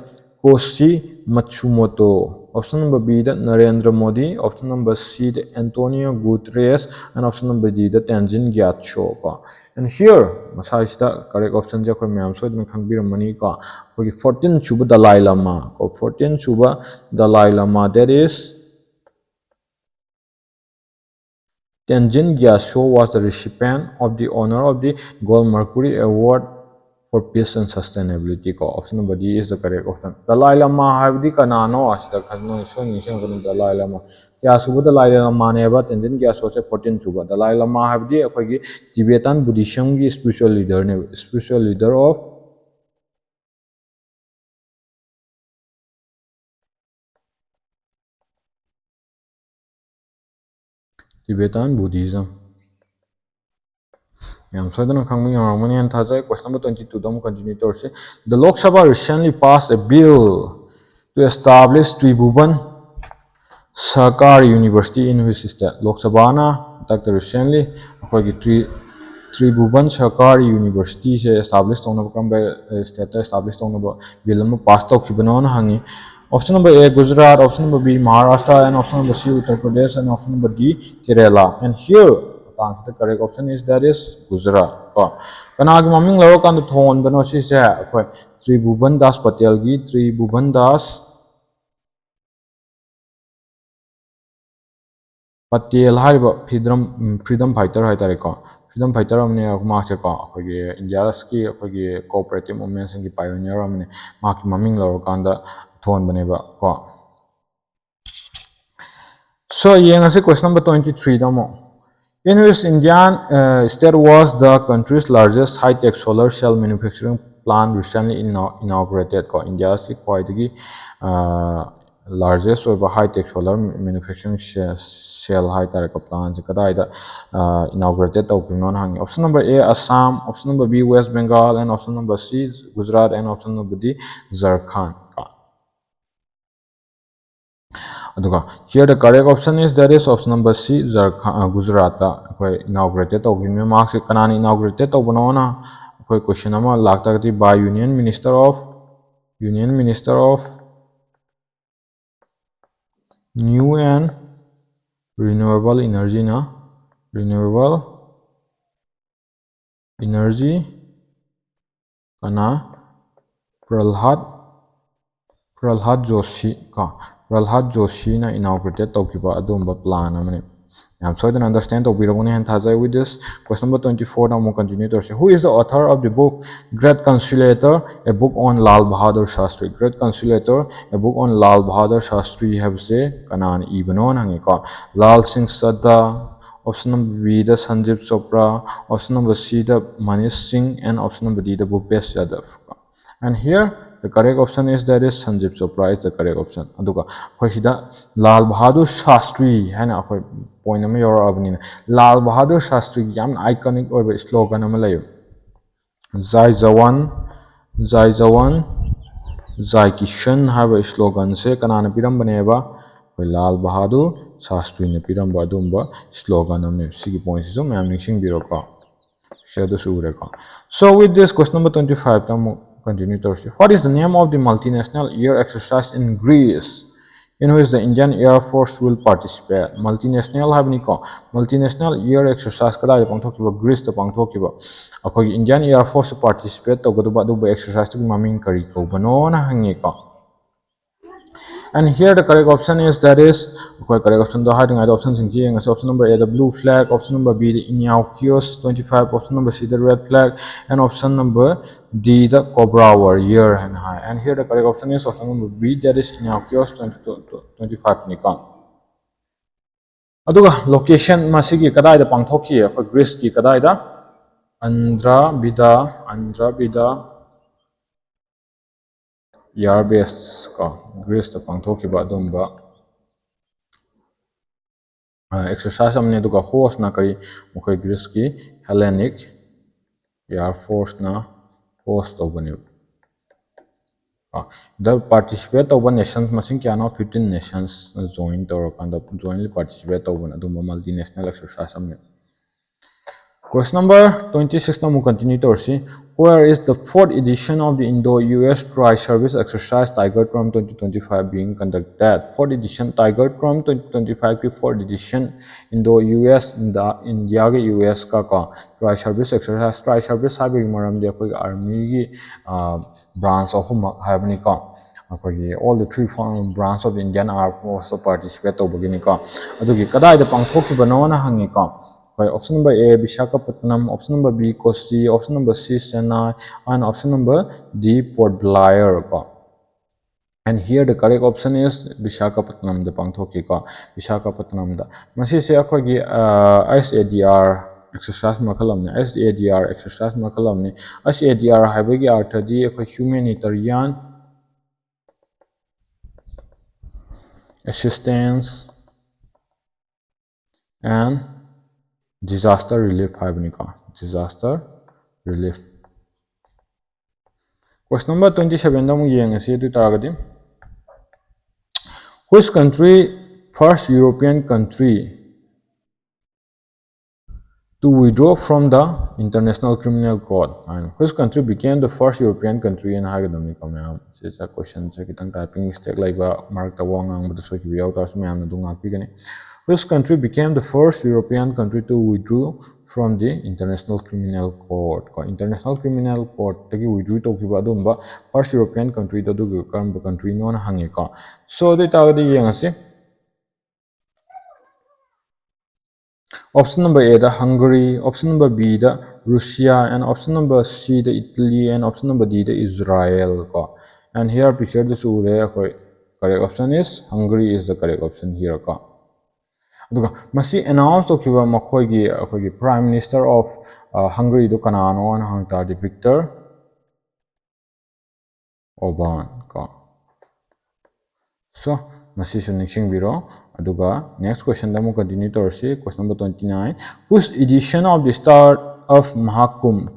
ꯀꯣꯁꯤ ꯃꯠꯁꯨꯃꯣꯇꯣ, option number Bꯗ Narendra Modi, option number Cꯗ Antonio ꯒꯨꯇꯔꯦꯁ, and option number Dꯗ ꯇꯦꯟꯖꯤꯟ ꯒ꯭ꯌꯥꯠꯁꯣ ꯀꯣ꯫ And here, ꯃꯁꯥꯁꯤꯗ correct optionꯁꯦ ꯑꯩꯈꯣꯏ ꯃꯌꯥꯝ ꯁꯣꯏꯗꯅ ꯈꯪꯕꯤꯔꯝꯃꯅꯤꯀꯣ꯫ ꯑꯩꯈꯣꯏꯒꯤ fourteen ꯁꯨꯕ ꯗꯂꯥꯏ ꯂꯥꯃꯥ ꯀꯣ, fourteen ꯁꯨꯕ ꯗꯂꯥꯏ ꯂꯥꯃꯥ, that is Tenzin Gyatso was the recipient of the honor of the Gold Mercury Award for Peace and Sustainability ꯀꯣ꯫ Option number D is the correct option. ꯗꯂꯥꯏ ꯂꯥꯃꯥ ꯍꯥꯏꯕꯗꯤ ꯀꯅꯥꯅꯣ? ꯑꯁꯤꯗ ꯈꯟ-, ꯅꯣꯏ ꯁꯣꯏ ꯅꯤꯡꯁꯤꯡꯉꯛꯀꯅꯤ, ꯗꯂꯥꯏ ꯂꯥꯃꯥ꯫ ꯀꯌꯥ ꯁꯨꯕ ꯗꯂꯥꯏ ꯂꯥꯃꯥꯅꯦꯕ? ꯇꯦꯟꯖꯤꯟ ꯒ꯭ꯌꯥꯁꯣꯁꯦ fourteen ꯁꯨꯕ꯫ ꯗꯂꯥꯏ ꯂꯥꯃꯥ ꯍꯥꯏꯕꯗꯤ ꯑꯩꯈꯣꯏꯒꯤ Tibetan Buddhismꯒꯤ spiritual leaderꯅꯦꯕ, spiritual leader of Tibetan Buddhism. ꯌꯥꯝ ꯁꯣꯏꯗꯅ ꯈꯪꯕ ꯌꯥꯝꯔꯝꯒꯅꯤ ꯍꯥꯏꯅ ꯊꯥꯖꯩ꯫ Question number twenty two ꯗ ꯑꯃꯨꯛ continue ꯇꯧꯔꯁꯤ꯫ The Lok Sabha recently passed a bill to establish Tribhuvan Sahakari University in which state? ꯂꯣꯛ ꯁꯚꯥꯅ ꯍꯟꯗꯛꯇ recently ꯑꯩꯈꯣꯏꯒꯤ ꯇ꯭ꯔꯤ ꯇ꯭ꯔꯤꯚꯨꯕꯟ ꯁꯍꯀꯥꯔꯤ ꯌꯨꯅꯤꯚꯔꯁꯤꯇꯤꯁꯦ establish ꯇꯧꯅꯕ ꯀꯔꯝꯕ stateꯇ establish ꯇꯧꯅꯕ bill ꯑꯃ pass ꯇꯧꯈꯤꯕꯅꯣꯅ ꯍꯪꯉꯤ꯫ Option number A, Gujarat, option number B, Maharashtra, and option number C, Uttar Pradesh, and option number D, Kerala. And here, ꯃꯇꯥꯡꯁꯤꯗ correct option is, that is, Gujarat ꯀꯣ꯫ ꯀꯅꯥꯒꯤ ꯃꯃꯤꯡ ꯂꯧꯔꯀꯥꯟꯗ ꯊꯣꯟꯕꯅꯣ ꯁꯤꯁꯦ? ꯑꯩꯈꯣꯏ ꯇ꯭ꯔꯤꯚꯨꯕꯟ ꯗꯥꯁ ꯄꯇꯦꯜꯒꯤ, ꯇ꯭ꯔꯤꯚꯨꯕꯟ ꯗꯥꯁ ꯄꯇꯦꯜ ꯍꯥꯏꯔꯤꯕ freedom, freedom fighter ꯍꯥꯏꯇꯥꯔꯦꯀꯣ, freedom fighter ꯑꯃꯅꯦ ꯃꯥꯁꯦꯀꯣ꯫ ꯑꯩꯈꯣꯏꯒꯤ ꯏꯟꯗꯤꯌꯥꯒꯤ ꯑꯩꯈꯣꯏꯒꯤ cooperative movementꯁꯤꯡꯒꯤ pioneer ꯑꯃꯅꯦ꯫ ꯃꯍꯥꯛꯀꯤ ꯃꯃꯤꯡ ꯂꯧꯔꯀꯥꯟꯗ ꯊꯣꯟꯕꯅꯦꯕ ꯀꯣ꯫ So, ꯌꯦꯡꯉꯁꯤ question number twenty threeꯗ ꯑꯃꯨꯛ꯫ In which Indian uh, state was the country's largest high-tech solar cell manufacturing plant recently inau- inaugurated? ꯀꯣ, ꯏꯟꯗꯤꯌꯥꯒꯤ ꯈ꯭ꯋꯥꯏꯗꯒꯤ largest ꯑꯣꯏꯕ high-tech solar manufacturing cell ꯍꯥꯏꯇꯥꯔꯦꯀꯣ, plantꯁꯦ ꯀꯗꯥꯏꯗ inaugurated ꯇꯧꯈꯤꯕꯅꯣꯅ ꯍꯪꯉꯤ꯫ Option number A, Assam, option number B, West Bengal, and option number C, Gujarat, and option number D, Jharkhand꯫ ꯑꯗꯨꯒ here the correct option is, that is, option number C, ꯖꯔꯈꯥ ꯒꯨꯖꯔꯥꯠꯇ ꯑꯩꯈꯣꯏ inaugurated ꯇꯧꯈꯤꯕꯅꯤ꯫ ꯃꯍꯥꯛꯁꯦ ꯀꯅꯥꯅ inaugurated ꯇꯧꯕꯅꯣꯅ ꯑꯩꯈꯣꯏ question ꯑꯃ ꯂꯥꯛꯇꯥꯔꯒꯗꯤ, by Union Minister of Union Minister of New and Renewable Energyꯅ, Renewable Energy ꯀꯅꯥ? ꯄ꯭ꯔꯜꯍꯥꯠ ꯄ꯭ꯔꯜꯍꯥꯠ ꯖꯣꯁꯤ ꯀꯣ, ꯄ꯭ꯔꯜꯍꯥꯠ ꯖꯣꯁꯤꯅ inaugurated ꯇꯧꯈꯤꯕ ꯑꯗꯨꯒꯨꯝꯕ plan ꯑꯃꯅꯤ꯫ ꯌꯥꯝ ꯁꯣꯏꯗꯅ understand ꯇꯧꯕꯤꯔꯝꯒꯅꯤ ꯍꯥꯏꯅ ꯊꯥꯖꯩ꯫ With this, question number twenty fourꯗ ꯑꯃꯨꯛ continue ꯇꯧꯔꯁꯤ꯫ Who is the author of the book Great Conciliator, a book on Lal Bahadur Shastri? Great Conciliator, a book on Lal Bahadur Shastri ꯍꯥꯏꯕꯁꯦ ꯀꯅꯥꯅ ꯏꯕꯅꯣꯅ ꯍꯪꯉꯤꯀꯣ꯫ ꯂꯥꯜ ꯁꯤꯡ ꯆꯗꯥ, option number Bꯗ ꯁꯟꯖꯤꯕ Chopra, option number Cꯗ Manish ꯁꯤꯡ, and option number Dꯗ ꯚꯨꯄꯦꯁ ꯌꯥꯗꯕ꯫ And here, The correct option is, that is, Sanjeev Chopra is the correct option. ꯑꯗꯨꯒ ꯑꯩꯈꯣꯏ ꯁꯤꯗ ꯂꯥꯜ ꯕꯍꯥꯗꯨꯔ ꯁꯥꯁꯇ꯭ꯔꯤ ꯍꯥꯏꯅ ꯑꯩꯈꯣꯏ ꯄꯣꯏꯟ ꯑꯃ ꯌꯥꯎꯔꯛꯑꯕꯅꯤꯅ, ꯂꯥꯜ ꯕꯍꯥꯗꯨꯔ ꯁꯥꯁꯇ꯭ꯔꯤꯒꯤ ꯌꯥꯝꯅ ꯑꯥꯏꯀꯣꯅꯤꯛ ꯑꯣꯏꯕ ꯁ꯭ꯂꯣꯒꯟ ꯑꯃ ꯂꯩꯌꯦ꯫ "Jai Jawan, Jai Jawan, Jai Kisan" ꯍꯥꯏꯕ ꯁ꯭ꯂꯣꯒꯟꯁꯦ ꯀꯅꯥꯅ ꯄꯤꯔꯝꯕꯅꯦꯕ? ꯑꯩꯈꯣꯏ ꯂꯥꯜ ꯕꯍꯥꯗꯨꯔ ꯁꯥꯁꯇ꯭ꯔꯤꯅ ꯄꯤꯔꯝꯕ ꯑꯗꯨꯒꯨꯝꯕ ꯁ꯭ꯂꯣꯒꯟ ꯑꯃꯅꯦ꯫ ꯁꯤꯒꯤ ꯄꯣꯏꯟꯁꯤꯁꯨ ꯃꯌꯥꯝ ꯅꯤꯡꯁꯤꯡꯕꯤꯔꯣꯀꯣ꯫ ꯁꯤ ꯑꯗꯨꯁꯨ ꯎꯔꯦꯀꯣ꯫ So with this, question number twenty-five ꯇ ꯑꯃꯨꯛ ꯀꯟꯇꯤꯅ꯭ꯌꯨ ꯇꯧꯔꯁꯤ꯫ What is the name of the multinational air exercise in Greece in which the Indian Air Force will participate? Multinational ꯍꯥꯏꯕꯅꯤꯀꯣ꯫ Multinational air exercise ꯀꯗꯥꯏꯗ ꯄꯥꯡꯊꯣꯛꯈꯤꯕ? ꯒ꯭ꯔꯤꯁꯇ ꯄꯥꯡꯊꯣꯛꯈꯤꯕ꯫ ꯑꯩꯈꯣꯏꯒꯤ Indian Air Force participate ꯇꯧꯒꯗꯕ ꯑꯗꯨꯒꯨꯝꯕ exercise ꯇꯨꯒꯤ ꯃꯃꯤꯡ ꯀꯔꯤ ꯀꯧꯕꯅꯣꯅ ꯍꯪꯉꯤꯀꯣ꯫ And here the correct option is, that is, ꯑꯩꯈꯣꯏ correct option ꯗꯣ ꯍꯥꯏꯗ꯭ꯔꯤꯉꯩꯗ option ꯁꯤꯡꯁꯤ ꯌꯦꯡꯉꯁꯤ꯫ Option number A, the blue flag, option number B, the Inaucus twenty-five, option number C, the red flag, and option number D, the Cobra Warrior ꯍꯥꯏꯅ ꯍꯥꯏ꯫ And here the correct option is option number B, that is Inaucus twenty, twenty-five ꯅꯤꯀꯣ꯫ ꯑꯗꯨꯒ location ꯃꯁꯤꯒꯤ ꯀꯗꯥꯏꯗ ꯄꯥꯡꯊꯣꯛꯈꯤ? ꯑꯩꯈꯣꯏ ꯒ꯭ꯔꯤꯁꯀꯤ ꯀꯗꯥꯏꯗ? Andhra ꯕꯤꯗꯥ, Andhra ꯕꯤꯗꯥ air ꯕꯦꯁ ꯀꯣ, ꯒ꯭ꯔꯤꯁꯇ ꯄꯥꯡꯊꯣꯛꯈꯤꯕ ꯑꯗꯨꯝꯕ ꯑꯦꯛꯁꯔꯁꯥꯏꯁ ꯑꯃꯅꯤ꯫ ꯑꯗꯨꯒ ꯍꯣꯁꯅ ꯀꯔꯤ? ꯃꯈꯣꯏ ꯒ꯭ꯔꯤꯁꯀꯤ ꯍꯦꯂꯦꯅꯤꯛ ꯑꯦꯌꯔ ꯐꯣꯔꯁꯅ ꯍꯣꯁ ꯇꯧꯕꯅꯦꯕ꯫ ꯗ ꯄꯥꯔꯇꯤꯁꯤꯄꯦꯠ ꯇꯧꯕ ꯅꯦꯁꯟꯁ ꯃꯁꯤꯡ ꯀꯌꯥꯅꯣ? Fifteen ꯅꯦꯁꯟꯁꯅ ꯖꯣꯏꯟ ꯇꯧꯔꯀꯥꯟꯗ ꯖꯣꯏꯟꯂꯤ ꯄꯥꯔꯇꯤꯁꯤꯄꯦꯠ ꯇꯧꯕꯅ ꯑꯗꯨꯝꯕ ꯃꯜꯇꯤ ꯅꯦꯁꯅꯦꯜ ꯑꯦꯛꯁꯔꯁꯥꯏꯁ ꯑꯃꯅꯤ꯫ Question number twenty-six ꯅ ꯑꯃꯨꯛ ꯀꯟꯇꯤꯅ꯭ꯌꯨ ꯇꯧꯔꯁꯤ꯫ Where is the fourth edition of the Indo-U S Tri-Service Exercise Tiger Trump twenty twenty-five being conducted? Fourth edition Tiger Trump twenty twenty-five ꯀꯤ fourth edition Indo-U S, ꯏꯟꯗꯤꯌꯥꯒ U ꯑꯦꯁꯀ ꯀꯣ, Tri-Service Exercise, Tri-Service ꯍꯥꯏꯕꯒꯤ ꯃꯔꯝꯗꯤ ꯑꯩꯈꯣꯏꯒꯤ ꯑꯥꯔꯃꯤꯒꯤ branch ꯑꯍꯨꯝꯃꯛ ꯍꯥꯏꯕꯅꯤꯀꯣ꯫ ꯑꯩꯈꯣꯏꯒꯤ all the three branch of the Indian Armed Force participate ꯇꯧꯕꯒꯤꯅꯤꯀꯣ꯫ ꯑꯗꯨꯒꯤ ꯀꯗꯥꯏꯗ ꯄꯥꯡꯊꯣꯛꯈꯤꯕꯅꯣꯅ ꯍꯪꯉꯤꯀꯣ꯫ ꯑꯩꯈꯣꯏ option number A, Visakhapatnam, option number B, Kochi, option number C, Chennai, and option number D, Port Blair ꯀꯣ꯫ And here the correct option is Visakhapatnamꯗ ꯄꯥꯡꯊꯣꯛꯈꯤꯀꯣ, ꯚꯤꯁꯥꯈꯥꯄꯠꯅꯝꯗ꯫ ꯃꯁꯤꯁꯦ ꯑꯩꯈꯣꯏꯒꯤ ꯑꯥꯏ ꯑꯦꯁ ꯑꯦ D R exercise ꯃꯈꯜ ꯑꯃꯅꯤ꯫ S A D R exercise ꯃꯈꯜ ꯑꯃꯅꯤ꯫ S A D R ꯍꯥꯏꯕꯒꯤ ꯑꯥꯔꯊꯗꯤ ꯑꯩꯈꯣꯏ humanitarian assistance and disaster relief ꯍꯥꯏꯕꯅꯤꯀꯣ꯫ Disaster relief꯫ Question number twenty sevenꯗ ꯑꯃꯨꯛ ꯌꯦꯡꯉꯁꯤ꯫ ꯑꯗꯨ ꯑꯣꯏ ꯇꯥꯔꯒꯗꯤ, which country first European country to withdraw from the International Criminal Court? And which country became the first European country? ꯍꯥꯏꯅ ꯍꯥꯏꯒꯗꯕꯅꯤꯀꯣ ꯃꯌꯥꯝ꯫ ꯁꯤꯁꯦ questionꯁꯦ ꯈꯤꯇꯪ typing mistake ꯂꯩꯕ, ꯃꯔꯛꯇ ꯋꯥ ꯉꯥꯡꯕꯗ ꯁꯣꯏꯈꯤꯕ ꯌꯥꯎ ꯇꯥꯔꯁꯨ ꯃꯌꯥꯝꯅ ꯑꯗꯨꯝ ꯉꯥꯛꯄꯤꯒꯅꯤ꯫ Which country became the first European country to withdraw from the International Criminal Court? ꯀꯣ, International Criminal Courtꯇꯒꯤ withdraw ꯇꯧꯈꯤꯕ ꯑꯗꯨꯒꯨꯝꯕ first European countryꯗꯣ ꯑꯗꯨꯒ ꯀꯔꯝꯕ countryꯅꯣꯅ ꯍꯪꯉꯦꯀꯣ꯫ So, ꯑꯗꯨ ꯑꯣꯏ ꯇꯥꯔꯒꯗꯤ ꯌꯦꯡꯉꯁꯤ꯫ Option number Aꯗ Hungary, option number Bꯗ Russia, and option number Cꯗ Italy, and option number Dꯗ Israel ꯀꯣ꯫ And here pictureꯗꯁꯨ ꯎꯔꯦ ꯑꯩꯈꯣꯏ, correct option is Hungary is the correct option here ꯀꯣ꯫ ꯑꯗꯨꯒ ꯃꯁꯤ announce ꯇꯧꯈꯤꯕ ꯃꯈꯣꯏꯒꯤ, ꯑꯩꯈꯣꯏꯒꯤ Prime Minister of, ꯑ, Hungaryꯗꯣ ꯀꯅꯥꯅꯣ ꯍꯥꯏꯅ ꯍꯪ ꯇꯥꯔꯗꯤ, Viktor Orban ꯀꯣ꯫ So, ꯃꯁꯤꯁꯨ ꯅꯤꯡꯁꯤꯡꯕꯤꯔꯣ꯫ ꯑꯗꯨꯒ next questionꯗ ꯑꯃꯨꯛ continue ꯇꯧꯔꯁꯤ꯫ Question number twenty nine. Which edition of the Startup Mahakumbh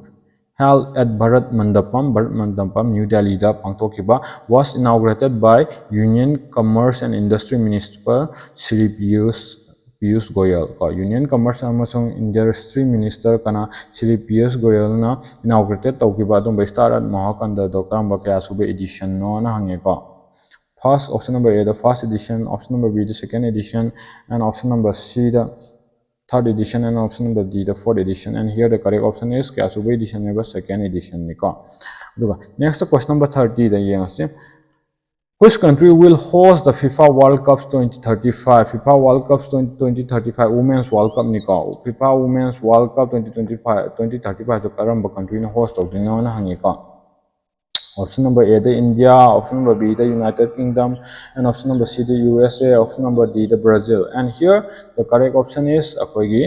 held at Bharat Mandapam, Bharat Mandapam, New Delhiꯗ ꯄꯥꯡꯊꯣꯛꯈꯤꯕ, was inaugurated by Union Commerce and Industry Minister Shri Piyush, Piyush Goyal ꯀꯣ꯫ Union Commerce ꯑꯃꯁꯨꯡ Industry Minister ꯀꯅꯥ, Shri Piyush Goyalꯅ inaugurated ꯇꯧꯈꯤꯕ ꯑꯗꯨꯝꯕ Startup Mahakumbhꯗꯣ ꯀꯔꯝꯕ ꯀꯌꯥ ꯁꯨꯕ editionꯅꯣꯅ ꯍꯪꯉꯦꯀꯣ꯫ First, option number Aꯗ first edition, option number Bꯗ second edition, and option number Cꯗ third edition, and option number Dꯗ fourth edition, and here the correct option is ꯀꯌꯥ ꯁꯨꯕ editionꯅꯦꯕ? Second editionꯅꯤꯀꯣ꯫ ꯑꯗꯨꯒ next question number thirtyꯗ ꯌꯦꯡꯉꯁꯤ꯫ Which country will host the FIFA World Cup twenty thirty-five? FIFA World Cup twenty, twenty thirty-five Women's World Cupꯅꯤꯀꯣ꯫ FIFA Women's World Cup twenty twenty-five, twenty thirty-fiveꯁꯨ ꯀꯔꯝꯕ countryꯅ host ꯇꯧꯗꯣꯏꯅꯣꯅ ꯍꯪꯉꯤꯀꯣ꯫ Option number Aꯗ India, option number Bꯗ United Kingdom, and option number Cꯗ U S A, option number Dꯗ Brazil. And here the correct option is ꯑꯩꯈꯣꯏꯒꯤ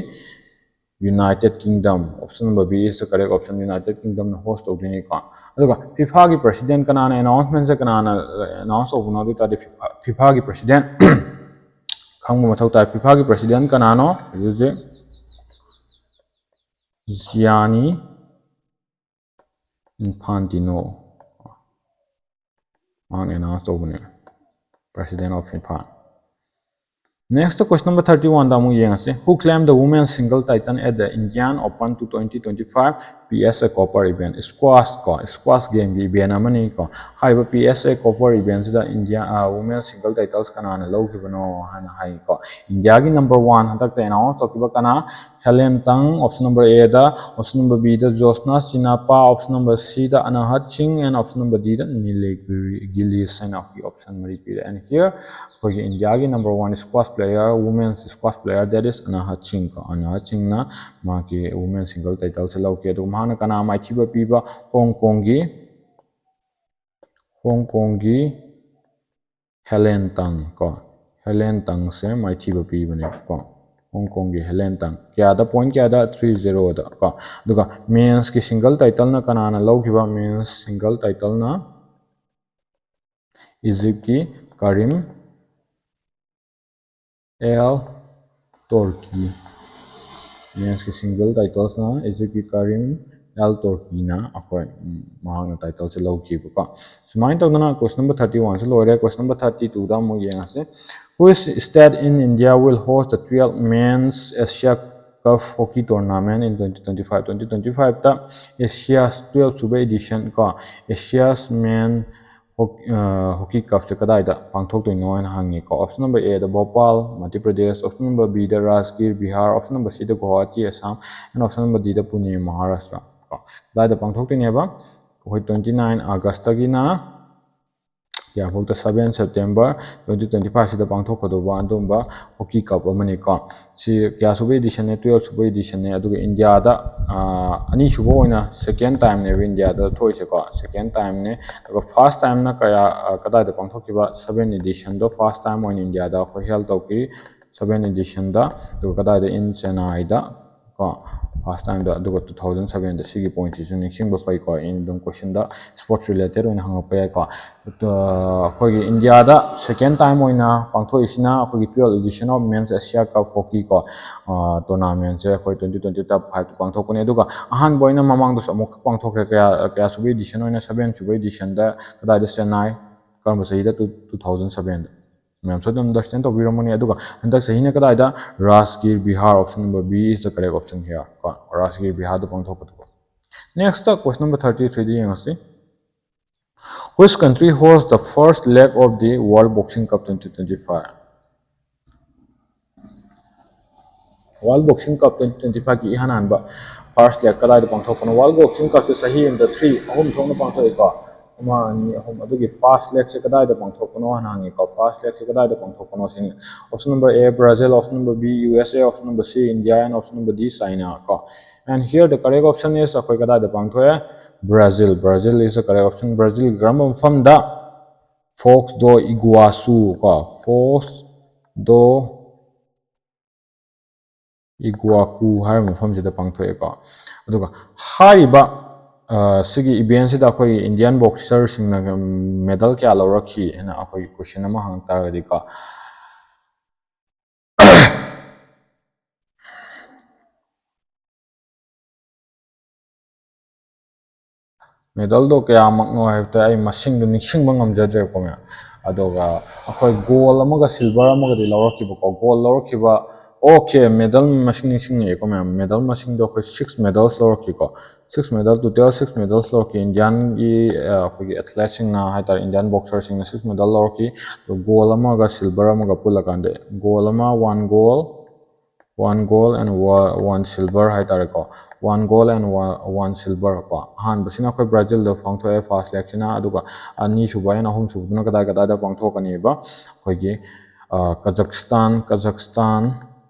United Kingdom, option number B is the correct option, United Kingdom ꯅ host ꯇꯧꯗꯣꯏꯅꯤꯀꯣ꯫ ꯑꯗꯨꯒ ꯐꯤꯐꯥꯒꯤ president ꯀꯅꯥꯅ announcement ꯁꯦ ꯀꯅꯥꯅ announce ꯇꯧꯕꯅꯣ ꯑꯗꯨ ꯇꯥꯔꯗꯤ ꯐꯤꯐꯥꯒꯤ president ꯈꯪꯕ ꯃꯊꯧ ꯇꯥꯏ꯫ ꯐꯤꯐꯥꯒꯤ president ꯀꯅꯥꯅꯣ? ꯍꯧꯖꯤꯛ ꯍꯧꯖꯤꯛ ꯖꯤꯌꯥꯅꯤ ꯏꯟꯐꯥꯟꯇꯤꯅꯣ꯫ ꯃꯍꯥꯛꯅ announce ꯇꯧꯕꯅꯦ, president of FIFA꯫ Next question number thirty one ꯗ ꯑꯃꯨꯛ ꯌꯦꯡꯉꯁꯤ꯫ Who claimed the women's single title at the Indian Open two twenty twenty five P S A Copper event? Squash ꯀꯣ, squash game ꯒꯤ event ꯑꯃꯅꯤ ꯀꯣ꯫ ꯍꯥꯏꯔꯤꯕ P S A Copper event ꯁꯤꯗ India, ꯑ, women's single titles ꯀꯅꯥꯅ ꯂꯧꯈꯤꯕꯅꯣ ꯍꯥꯏꯅ ꯍꯥꯏꯀꯣ꯫ ꯏꯟꯗꯤꯌꯥꯒꯤ number one ꯍꯟꯗꯛꯇ announce ꯇꯧꯈꯤꯕ ꯀꯅꯥ? Helen Tang, option number A the, option number B the Jyotsna Chinappa, option number C the Anahat Singh, and option number D the Nilay Giri-, Gillies ꯍꯥꯏꯅ ꯑꯩꯈꯣꯏꯒꯤ option ꯃꯔꯤ ꯄꯤꯔꯦ꯫ And here ꯑꯩꯈꯣꯏꯒꯤ ꯏꯟꯗꯤꯌꯥꯒꯤ number one squash player, women's squash player, that is Anahat Singh ꯀꯣ꯫ Anahat Singh ꯅ ꯃꯍꯥꯛꯀꯤ women's single title ꯁꯦ ꯂꯧꯈꯤ꯫ ꯑꯗꯨꯒ ꯃꯍꯥꯛꯅ ꯀꯅꯥ ꯃꯥꯏꯊꯤꯕ ꯄꯤꯕ? ꯍꯣꯡ ꯀꯣꯡꯒꯤ, ꯍꯣꯡ ꯀꯣꯡꯒꯤ Helen Tang ꯀꯣ꯫ Helen Tang ꯁꯦ ꯃꯥꯏꯊꯤꯕ ꯄꯤꯕꯅꯦꯕꯀꯣ꯫ ꯍꯣꯡ ꯀꯣꯡꯒꯤ Helen Tang꯫ ꯀꯌꯥꯗ? Point ꯀꯌꯥꯗ? Three zero ꯗ ꯀꯣ꯫ ꯑꯗꯨꯒ men's ꯀꯤ single title ꯅ ꯀꯅꯥꯅ ꯂꯧꯈꯤꯕ? Men's single title ꯅ Egypt ꯀꯤ Karim El Turki꯫ Men's ꯀꯤ single titles ꯅ Egypt ꯀꯤ Karim El Turki ꯅ ꯑꯩꯈꯣꯏ, ꯎꯝ, ꯃꯍꯥꯛꯅ title ꯁꯦ ꯂꯧꯈꯤꯕꯀꯣ꯫ ꯁꯨꯃꯥꯏꯅ ꯇꯧꯗꯅ question number thirty one ꯁꯦ ꯂꯣꯏꯔꯦ꯫ Question number thirty two ꯗ ꯑꯃꯨꯛ ꯌꯦꯡꯉꯁꯤ꯫ Which state in India will host the twelfth Men's Asia Cup Hockey Tournament in twenty twenty five? Twenty twenty five ꯇ Asia twelve ꯁꯨꯕ edition ꯀꯣ, Asia's Men Hoc-, ꯑ, Hockey Cup ꯁꯦ ꯀꯗꯥꯏꯗ ꯄꯥꯡꯊꯣꯛꯇꯣꯏꯅꯣ ꯍꯥꯏꯅ ꯍꯪꯉꯤꯀꯣ꯫ Option number A the Bhopal, Madhya Pradesh, option number B the Rajgir, Bihar, option number C the Guwahati, Assam, and option number D the Pune, Maharashtra ꯀꯣ꯫ ꯀꯗꯥꯏꯗ ꯄꯥꯡꯊꯣꯛꯇꯣꯏꯅꯦꯕ? ꯑꯩꯈꯣꯏ twenty nine August ꯇꯒꯤꯅ ꯀꯌꯥꯐꯧꯗ? Seven September twenty twenty five ꯁꯤꯗ ꯄꯥꯡꯊꯣꯛꯀꯗꯧꯕ ꯑꯗꯨꯒꯨꯝꯕ Hockey Cup ꯑꯃꯅꯤꯀꯣ꯫ ꯁꯤ ꯀꯌꯥ ꯁꯨꯕ edition ꯅꯦ? Twelve ꯁꯨꯕ edition ꯅꯦ꯫ ꯑꯗꯨꯒ ꯏꯟꯗꯤꯌꯥꯗ, ꯑ, ꯑꯅꯤꯁꯨꯕ ꯑꯣꯏꯅ second time ꯅꯦꯕ ꯏꯟꯗꯤꯌꯥꯗ ꯊꯣꯛꯏꯁꯦꯀꯣ꯫ Second time ꯅꯦ꯫ ꯑꯗꯨꯒ first time ꯅ ꯀꯌꯥ, ꯑ, ꯀꯗꯥꯏꯗ ꯄꯥꯡꯊꯣꯛꯈꯤꯕ? Seven edition ꯗꯣ first time ꯑꯣꯏꯅ ꯏꯟꯗꯤꯌꯥꯗ ꯑꯩꯈꯣꯏ held ꯇꯧꯈꯤ, seven edition ꯗ꯫ ꯑꯗꯨꯒ ꯀꯗꯥꯏꯗ? In Chennai ꯗ ꯀꯣ꯫ ꯐꯥꯔꯁ ꯇꯥꯏꯝꯗ꯫ ꯑꯗꯨꯒ ꯇꯨ ꯊꯥꯎꯖꯟ ꯁꯕꯦꯟꯗ꯫ ꯁꯤꯒꯤ ꯄꯣꯏꯟꯠꯁꯤꯁꯨ ꯅꯤꯡꯁꯤꯡꯕ ꯐꯩꯀꯣ, ꯑꯗꯨꯝ ꯀꯣꯏꯁꯟꯗ ꯁ꯭ꯄꯣꯔꯠꯁ ꯔꯤꯂꯦꯇꯦꯠ ꯑꯣꯏꯅ ꯍꯪꯉꯛꯄ ꯌꯥꯏꯀꯣ꯫ ꯑꯩꯈꯣꯏꯒꯤ ꯏꯟꯗꯤꯌꯥꯗ ꯁꯦꯀꯦꯟ ꯇꯥꯏꯝ ꯑꯣꯏꯅ ꯄꯥꯡꯊꯣꯛꯏꯁꯤꯅ ꯑꯩꯈꯣꯏꯒꯤ twelve edition of Men's Asia Cup Hockey ꯀꯣ, ꯇꯣꯔꯅꯥꯃꯦꯟꯁꯦ ꯑꯩꯈꯣꯏ twenty twenty five ꯄꯥꯡꯊꯣꯛꯄꯅꯦ꯫ ꯑꯗꯨꯒ ꯑꯍꯥꯟꯕ ꯑꯣꯏꯅ ꯃꯃꯥꯡꯗꯁꯨ ꯑꯃꯨꯛꯈꯛ ꯄꯥꯡꯊꯣꯛꯈ꯭ꯔꯦ꯫ ꯀꯌꯥ ꯀꯌꯥ ꯁꯨꯕ ꯏꯗꯤꯁꯟ ꯑꯣꯏꯅ? ꯁꯕꯦꯟ ꯁꯨꯕ ꯏꯗꯤꯁꯟꯗ꯫ ꯀꯗꯥꯏꯗ? ꯆꯦꯟꯅꯥꯏ꯫ ꯀꯔꯝꯕ ꯆꯍꯤꯗ? Two thousand seven꯫ ꯃꯌꯥꯝꯁꯨ ꯑꯗꯨꯝ ꯑꯟꯗꯔꯁꯇꯦꯟ ꯇꯧꯕꯤꯔꯝꯒꯅꯤ꯫ ꯑꯗꯨꯒ ꯍꯟꯗꯛ ꯆꯍꯤꯅ ꯀꯗꯥꯏꯗ? Rajgir Bihar, option number B is the correct option here ꯀꯣ, ꯔꯥꯖꯒꯤꯔ ꯕꯤꯍꯥꯔꯗ ꯄꯥꯡꯊꯣꯛꯀꯗꯕ꯫ Next question number thirty three ꯗ ꯌꯦꯡꯉꯁꯤ꯫ Which country host the first leg of the World Boxing Cup twenty twenty five? World Boxing Cup twenty twenty five ꯀꯤ ꯏꯍꯥꯟ ꯍꯥꯟꯕ first leg ꯀꯗꯥꯏꯗ ꯄꯥꯡꯊꯣꯛꯄꯅꯣ? World Boxing Cup ꯁꯦ ꯆꯍꯤ ꯑꯃꯗ three, ꯑꯍꯨꯝ ꯊꯣꯛꯅ ꯄꯥꯡꯊꯣꯛꯏꯀꯣ꯫ ꯑꯃ, ꯑꯅꯤ, ꯑꯍꯨꯝ꯫ ꯑꯗꯨꯒꯤ first leg ꯁꯦ ꯀꯗꯥꯏꯗ ꯄꯥꯡꯊꯣꯛꯄꯅꯣ ꯍꯥꯏꯅ ꯍꯪꯉꯤꯀꯣ꯫ First leg ꯁꯦ ꯀꯗꯥꯏꯗ ꯄꯥꯡꯊꯣꯛꯄꯅꯣ ꯁꯤꯅꯤ꯫ Option number A, Brazil, option number B, U S A, option number C, India, and option number D, China ꯀꯣ꯫ And here the correct option is, ꯑꯩꯈꯣꯏ ꯀꯗꯥꯏꯗ ꯄꯥꯡꯊꯣꯛꯑꯦ? Brazil. Brazil is the correct option. Brazil ꯀꯔꯝꯕ ꯃꯐꯝꯗ? Foz do Iguaçu ꯀꯣ, Foz do Iguaçu ꯍꯥꯏꯔꯤꯕ ꯃꯐꯝꯁꯤꯗ ꯄꯥꯡꯊꯣꯛꯑꯦꯀꯣ꯫ ꯑꯗꯨꯒ ꯍꯥꯏꯔꯤꯕ, ꯑ, ꯁꯤꯒꯤ ꯏꯚꯦꯟꯁꯤꯗ ꯑꯩꯈꯣꯏ ꯏꯟꯗꯤꯌꯟ ꯕꯣꯛꯁꯔꯁꯤꯡꯅ ꯃꯦꯗꯜ ꯀꯌꯥ ꯂꯧꯔꯛꯈꯤ ꯍꯥꯏꯅ ꯑꯩꯈꯣꯏ ꯀꯣꯏꯁꯟ ꯑꯃ ꯍꯪꯉꯛ ꯇꯥꯔꯒꯗꯤꯀꯣ, ꯃꯦꯗꯜꯗꯣ ꯀꯌꯥꯃꯛꯅꯣ ꯍꯥꯏꯕꯗ ꯑꯩ ꯃꯁꯤꯡꯗꯣ ꯅꯤꯡꯁꯤꯡꯕ ꯉꯝꯖꯗ꯭ꯔꯦꯕꯀꯣ ꯃꯌꯥꯝ꯫ ꯑꯗꯨꯒ ꯑꯩꯈꯣꯏ ꯒꯣꯜ ꯑꯃꯒ ꯁꯤꯜꯚꯔ ꯑꯃꯒꯗꯤ ꯂꯧꯔꯛꯈꯤꯕꯀꯣ꯫ ꯒꯣꯜ ꯂꯧꯔꯛꯈꯤꯕ, ꯑꯣꯀꯦ, ꯃꯦꯗꯜ ꯃꯁꯤꯡ ꯅꯤꯡꯁꯤꯡꯉꯛꯑꯦꯀꯣ ꯃꯌꯥꯝ꯫ ꯃꯦꯗꯜ ꯃꯁꯤꯡꯗꯣ ꯑꯩꯈꯣꯏ six medals ꯂꯧꯔꯛꯈꯤꯀꯣ꯫ Six medal, total six medals ꯂꯧꯔꯛꯈꯤ꯫ ꯏꯟꯗꯤꯌꯥꯟꯒꯤ, ꯑ, ꯑꯩꯈꯣꯏꯒꯤ ꯑꯦꯊꯂꯦꯠꯁꯤꯡꯅ ꯍꯥꯏꯇꯥꯔꯦ, ꯏꯟꯗꯤꯌꯥꯟ ꯕꯣꯛꯁꯔꯁꯤꯡꯅ six medal ꯂꯧꯔꯛꯈꯤ꯫ ꯑꯗꯣ ꯒꯣꯜ ꯑꯃꯒ ꯁꯤꯜꯚꯔ ꯑꯃꯒ ꯄꯨꯜꯂꯀꯥꯟꯗ ꯒꯣꯜ ꯑꯃ, one gold, one gold and wa-, one silver ꯍꯥꯏꯇꯥꯔꯦꯀꯣ꯫ One gold and one, one silver ꯀꯣ꯫ ꯑꯍꯥꯟꯕꯁꯤꯅ ꯑꯩꯈꯣꯏ ꯕ꯭ꯔꯥꯖꯤꯜꯗ ꯄꯥꯡꯊꯣꯛꯑꯦ, first legꯁꯤꯅ꯫ ꯑꯗꯨꯒ ꯑꯅꯤꯁꯨꯕ and ꯑꯍꯨꯝꯁꯨꯕꯗꯨꯅ ꯀꯗꯥꯏ ꯀꯗꯥꯏꯗ ꯄꯥꯡꯊꯣꯛꯀꯅꯤꯕ? ꯑꯩꯈꯣꯏꯒꯤ, ꯑ, ꯀꯖꯛꯁꯇꯥꯟ, ꯀꯖꯛꯁꯇꯥꯟ,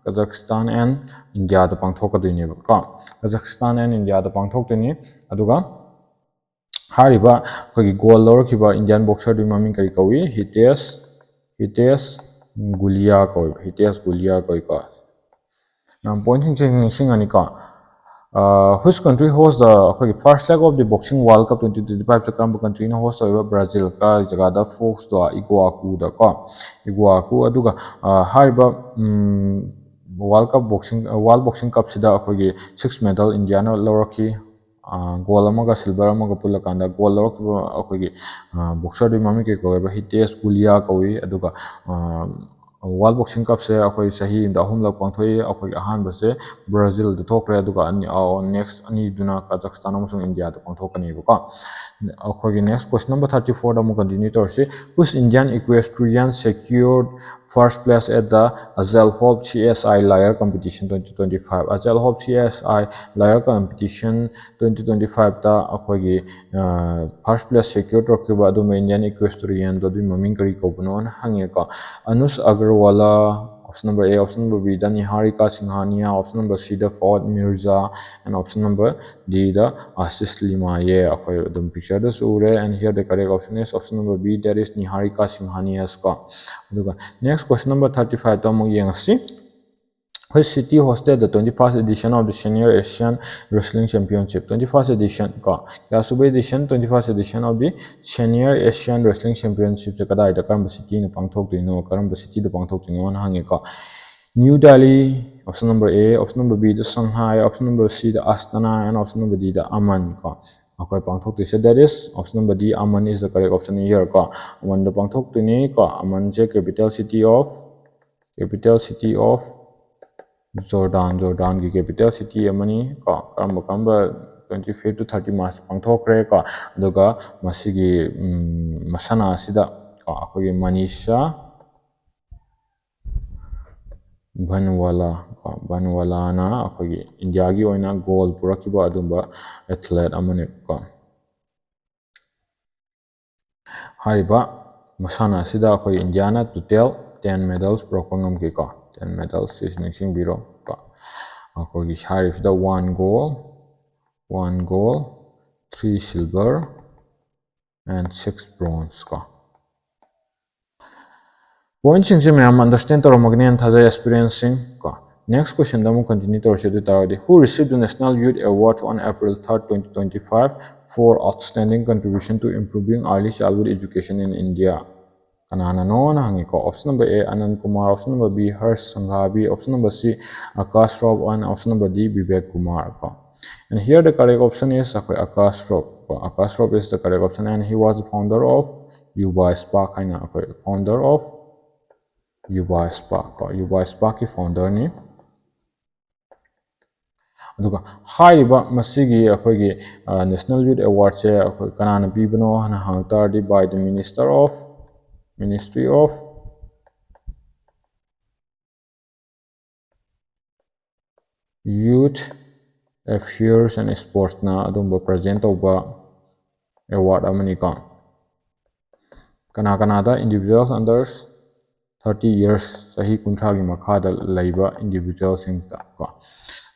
ꯀꯖꯛꯁꯇꯥꯟ and ꯏꯟꯗꯤꯌꯥꯗ ꯄꯥꯡꯊꯣꯛꯀꯗꯣꯏꯅꯦꯕ ꯀꯣ꯫ ꯀꯖꯛꯁꯇꯥꯟ and ꯏꯟꯗꯤꯌꯥꯗ ꯄꯥꯡꯊꯣꯛꯇꯣꯏꯅꯤ꯫ ꯑꯗꯨꯒ ꯍꯥꯏꯔꯤꯕ ꯑꯩꯈꯣꯏꯒꯤ ꯒꯣꯜ ꯂꯧꯔꯛꯈꯤꯕ ꯏꯟꯗꯤꯌꯥꯟ ꯕꯣꯛꯁꯔꯗꯨꯒꯤ ꯃꯃꯤꯡ ꯀꯔꯤ ꯀꯧꯏ? ꯍꯤꯇꯦꯁ, ꯍꯤꯇꯦꯁ ꯒꯨꯂꯤꯌꯥ ꯀꯧꯏ, ꯍꯤꯇꯦꯁ ꯒꯨꯂꯤꯌꯥ ꯀꯧꯏꯀꯣ꯫ ꯄꯣꯏꯟꯁꯤꯡꯁꯦ ꯅꯤꯡꯁꯤꯡꯉꯅꯤꯀꯣ꯫ Which country host the, ꯑꯩꯈꯣꯏꯒꯤ first leg of the boxing World Cup twenty twenty five ꯁꯦ ꯀꯔꯝꯕ countryꯅ host ꯇꯧꯔꯤꯕ? Brazil꯫ ꯀꯔꯥꯏ ꯖꯒꯥꯗ? Foxꯇꯣ, Iguacuꯗ ꯀꯣ, Iguacu꯫ ꯑꯗꯨꯒ ꯍꯥꯏꯔꯤꯕ World Cup boxing, World Boxing Cupꯁꯤꯗ ꯑꯩꯈꯣꯏꯒꯤ six medal Indiaꯅ ꯂꯧꯔꯛꯈꯤ꯫ ꯒꯣꯜ ꯑꯃꯒ ꯁꯤꯜꯚꯔ ꯑꯃꯒ ꯄꯨꯜꯂꯀꯥꯟꯗ ꯒꯣꯜ ꯂꯧꯔꯛꯈꯤꯕ ꯑꯩꯈꯣꯏꯒꯤ ꯕꯣꯛꯁꯔꯗꯨꯒꯤ ꯃꯃꯤꯡ ꯀꯩ ꯀꯧꯋꯦꯕ? ꯍꯤꯇꯦꯁ ꯒꯨꯂꯤꯌꯥ ꯀꯧꯏ꯫ ꯑꯗꯨꯒ ꯋꯥꯔꯜ ꯕꯣꯛꯁꯤꯡ ꯀꯞꯁꯦ ꯑꯩꯈꯣꯏ ꯆꯍꯤ ꯑꯃꯗ ꯑꯍꯨꯝꯂꯛ ꯄꯥꯡꯊꯣꯛꯏ꯫ ꯑꯩꯈꯣꯏꯒꯤ ꯑꯍꯥꯟꯕꯁꯦ ꯕ꯭ꯔꯥꯖꯤꯜꯗ ꯊꯣꯛꯈ꯭ꯔꯦ, ꯑꯗꯨꯒ ꯑꯅꯤ, ꯅꯦꯛꯁ ꯑꯅꯤꯗꯨꯅ ꯀꯥꯖꯥꯛꯁꯇꯥꯟ ꯑꯃꯁꯨꯡ ꯏꯟꯗꯤꯌꯥꯗ ꯄꯥꯡꯊꯣꯛꯀꯅꯦꯕꯀꯣ꯫ ꯑꯩꯈꯣꯏꯒꯤ ꯅꯦꯛꯁ ꯀꯣꯏꯁꯟ ꯅꯝꯕꯔ ꯊꯥꯔꯇꯤ ꯐꯣꯔꯗ ꯑꯃꯨꯛ ꯀꯟꯇꯤꯅ꯭ꯌꯨ ꯇꯧꯔꯁꯤ꯫ Which Indian equestrian secured first place at the Ajalhov C S I Lyre Competition twenty twenty five? Ajalhov C S I Lyre Competition twenty twenty fiveꯇ ꯑꯩꯈꯣꯏꯒꯤ first place secure ꯇꯧꯔꯛꯈꯤꯕ ꯑꯗꯨꯝꯕ Indian equestrianꯗꯣ ꯑꯗꯨꯒꯤ ꯃꯃꯤꯡ ꯀꯔꯤ ꯀꯧꯕꯅꯣꯅ ꯍꯪꯉꯦꯀꯣ꯫ Anush Agarwala, option number A, option number Bꯗ Niharika Singhania, option number Cꯗ Fawad Mirza, and option number Dꯗ Ashish Limaye꯫ ꯑꯩꯈꯣꯏ ꯑꯗꯨꯝ pictureꯗꯁꯨ ꯎꯔꯦ, and here the correct option is option number B, that is Niharika Singhania ꯀꯣ꯫ ꯑꯗꯨꯒ next question number thirty fiveꯇ ꯑꯃꯨꯛ ꯌꯦꯡꯉꯁꯤ꯫ Which city hosted the twenty first edition of the Senior Asian Wrestling Championship? Twenty first edition ꯀꯣ, ꯀꯌꯥ ꯁꯨꯕ edition? Twenty first edition of the Senior Asian Wrestling Championshipꯁꯦ ꯀꯗꯥꯏꯗ, ꯀꯔꯝꯕ cityꯅ ꯄꯥꯡꯊꯣꯛꯇꯣꯏꯅꯣ, ꯀꯔꯝꯕ cityꯗ ꯄꯥꯡꯊꯣꯛꯇꯣꯏꯅꯣꯅ ꯍꯪꯉꯦꯀꯣ꯫ New Delhi, option number A, option number Bꯗ Shanghai, option number Cꯗ Astana, and option number Dꯗ Amman ꯀꯣ꯫ ꯑꯩꯈꯣꯏ ꯄꯥꯡꯊꯣꯛꯇꯣꯏꯁꯦ, that is option number D, Amman is the correct option here ꯀꯣ꯫ ꯑꯃꯟꯗ ꯄꯥꯡꯊꯣꯛꯇꯣꯏꯅꯤ ꯀꯣ꯫ ꯑꯃꯟꯁꯦ capital city of capital city of Jordan, ꯖꯣꯔꯗꯥꯟꯒꯤ capital city ꯑꯃꯅꯤ ꯀꯣ꯫ ꯀꯔꯝꯕ ꯀꯔꯝꯕ twenty fifth to thirty March ꯄꯥꯡꯊꯣꯛꯈ꯭ꯔꯦ ꯀꯣ꯫ ꯑꯗꯨꯒ ꯃꯁꯤꯒꯤ ꯃꯁꯥꯟꯅ ꯑꯁꯤꯗ ꯀꯣ, ꯑꯩꯈꯣꯏꯒꯤ ꯃꯅꯤꯁꯥ ꯚꯟꯋꯥꯂꯥ ꯀꯣ, ꯚꯟꯋꯥꯂꯥꯅ ꯑꯩꯈꯣꯏꯒꯤ ꯏꯟꯗꯤꯌꯥꯒꯤ ꯑꯣꯏꯅ ꯒꯣꯜ ꯄꯨꯔꯛꯈꯤꯕ ꯑꯗꯨꯝꯕ athlete ꯑꯃꯅꯤ ꯀꯣ꯫ ꯍꯥꯏꯔꯤꯕ ꯃꯁꯥꯟꯅ ꯑꯁꯤꯗ ꯑꯩꯈꯣꯏ ꯏꯟꯗꯤꯌꯥꯅ total ten medals ꯄꯨꯔꯛꯄ ꯉꯝꯈꯤꯀꯣ꯫ Ten medals ꯁꯤꯁꯨ ꯅꯤꯡꯁꯤꯡꯕꯤꯔꯣ ꯀꯣ꯫ ꯑꯩꯈꯣꯏꯒꯤ ꯍꯥꯏꯔꯤꯕꯁꯤꯗ one gold, one gold, three silver and six bronze ꯀꯣ꯫ ꯄꯣꯏꯟꯁꯤꯡꯁꯦ ꯃꯌꯥꯝ understand ꯇꯧꯔꯝꯃꯒꯅꯤ ꯍꯥꯏꯅ ꯊꯥꯖꯩ, aspirantꯁꯤꯡ ꯀꯣ꯫ Next questionꯗ ꯑꯃꯨꯛ continue ꯇꯧꯔꯁꯤ꯫ ꯑꯗꯨ ꯇꯥꯔꯒꯗꯤ, who received the National Youth Award on April third, twenty twenty-five for outstanding contribution to improving early childhood education in India? ꯀꯅꯥꯅꯅꯣꯅ ꯍꯪꯉꯤꯀꯣ꯫ Option number A, Anand Kumar. Option number B, Harsh Sanghavi. Option number C, Akash Rao. And option number D, Vivek Kumar ꯀꯣ꯫ And here the correct option is ꯑꯩꯈꯣꯏ Akash Rao ꯀꯣ꯫ Akash Rao is the correct option and he was the founder of Yuva Spark ꯍꯥꯏꯅ ꯑꯩꯈꯣꯏ founder of Yuva Spark ꯀꯣ꯫ Yuva Sparkꯀꯤ founderꯅꯤ꯫ ꯑꯗꯨꯒ ꯍꯥꯏꯔꯤꯕ ꯃꯁꯤꯒꯤ ꯑꯩꯈꯣꯏꯒꯤ, ꯑ, National Youth Awardꯁꯦ ꯑꯩꯈꯣꯏ ꯀꯅꯥꯅ ꯄꯤꯕꯅꯣ ꯍꯥꯏꯅ ꯍꯪꯉꯛ ꯇꯥꯔꯗꯤ, by the Minister of, Ministry of Youth Affairs and Sportsꯅ ꯑꯗꯨꯝꯕ present ꯇꯧꯕ award ꯑꯃꯅꯤꯀꯣ꯫ ꯀꯅꯥ ꯀꯅꯥꯗ? Individuals under thirty years, ꯆꯍꯤ ꯀꯨꯟꯊ꯭ꯔꯥꯒꯤ ꯃꯈꯥꯗ ꯂꯩꯕ individualꯁꯤꯡꯁꯤꯗ ꯀꯣ꯫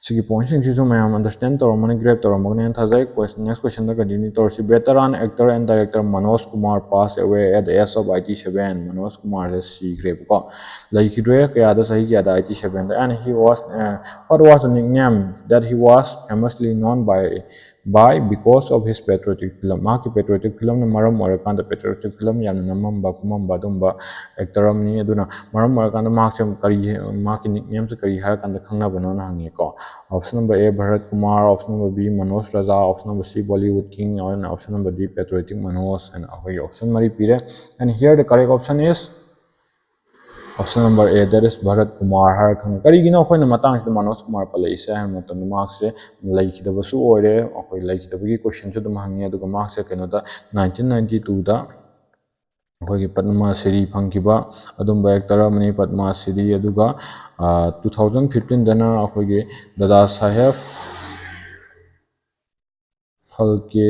ꯁꯤꯒꯤ pointꯁꯤꯡꯁꯤꯁꯨ ꯃꯌꯥꯝ understand ꯇꯧꯔꯝꯃꯅꯤ, grab ꯇꯧꯔꯝꯃꯒꯅꯤ ꯍꯥꯏꯅ ꯊꯥꯖꯩ꯫ Question, next questionꯗ continue ꯇꯧꯔꯁꯤ꯫ Veteran actor and director Manoj Kumar passed away at the age of eighty-seven. Manoj ꯀꯨꯃꯥꯔꯁꯦ ꯁꯤꯈ꯭ꯔꯦꯕꯀꯣ꯫ ꯂꯩꯈꯤꯗ꯭ꯔꯦ꯫ ꯀꯌꯥꯗ? ꯆꯍꯤ ꯀꯌꯥꯗ? Eighty sevenꯗ꯫ And he was, uh, what was the nickname that he was famously known by, by because of his patriotic film? ꯃꯍꯥꯛꯀꯤ patriotic filmꯅ ꯃꯔꯝ ꯑꯣꯏꯔꯀꯥꯟꯗ, patriotic film ꯌꯥꯝꯅ ꯅꯝꯃꯝꯕ, ꯀꯨꯝꯃꯝꯕ ꯑꯗꯨꯝꯕ actor ꯑꯃꯅꯤ꯫ ꯑꯗꯨꯅ ꯃꯔꯝ ꯑꯣꯏꯔꯀꯥꯟꯗ ꯃꯍꯥꯛꯁꯦ ꯀꯔꯤ, ꯃꯍꯥꯛꯀꯤ nicknameꯁꯦ ꯀꯔꯤ ꯍꯥꯏꯔꯀꯥꯟꯗ ꯈꯪꯅꯕꯅꯣꯅ ꯍꯪꯉꯤꯀꯣ꯫ Option number A, Bharat Kumar. Option number B, Manoj Raja. Option number C, Bollywood King. And option number D, Patriotic Manoj. ꯍꯥꯏꯅ ꯑꯩꯈꯣꯏꯒꯤ option ꯃꯔꯤ ꯄꯤꯔꯦ꯫ And here the correct option is option number A, that is Bharat Kumar ꯍꯥꯏꯔ ꯈꯪꯉꯦ꯫ ꯀꯔꯤꯒꯤꯅꯣ ꯑꯩꯈꯣꯏꯅ ꯃꯇꯥꯡꯁꯤꯗ ꯃꯅꯣꯖ ꯀꯨꯃꯥꯔ ꯄꯜꯂꯛꯏꯁꯦ ꯍꯥꯏꯕ ꯃꯇꯝꯗ, ꯃꯍꯥꯛꯁꯦ ꯂꯩꯈꯤꯗꯕꯁꯨ ꯑꯣꯏꯔꯦ꯫ ꯑꯩꯈꯣꯏ ꯂꯩꯈꯤꯗꯕꯒꯤ questionꯁꯨ ꯑꯗꯨꯝ ꯍꯪꯉꯤ꯫ ꯑꯗꯨꯒ ꯃꯍꯥꯛꯁꯦ ꯀꯩꯅꯣꯗ, nineteen ninety twoꯗ ꯑꯩꯈꯣꯏꯒꯤ ꯄꯗꯃ ꯁ꯭ꯔꯤ ꯐꯪꯈꯤꯕ ꯑꯗꯨꯝꯕ actor ꯑꯃꯅꯤ, ꯄꯗꯃ ꯁ꯭ꯔꯤ꯫ ꯑꯗꯨꯒ, ꯑ, two thousand fifteenꯗꯅ ꯑꯩꯈꯣꯏꯒꯤ ꯗꯥꯗꯥ ꯁꯥꯍꯦꯕ ꯐꯥꯜꯀꯦ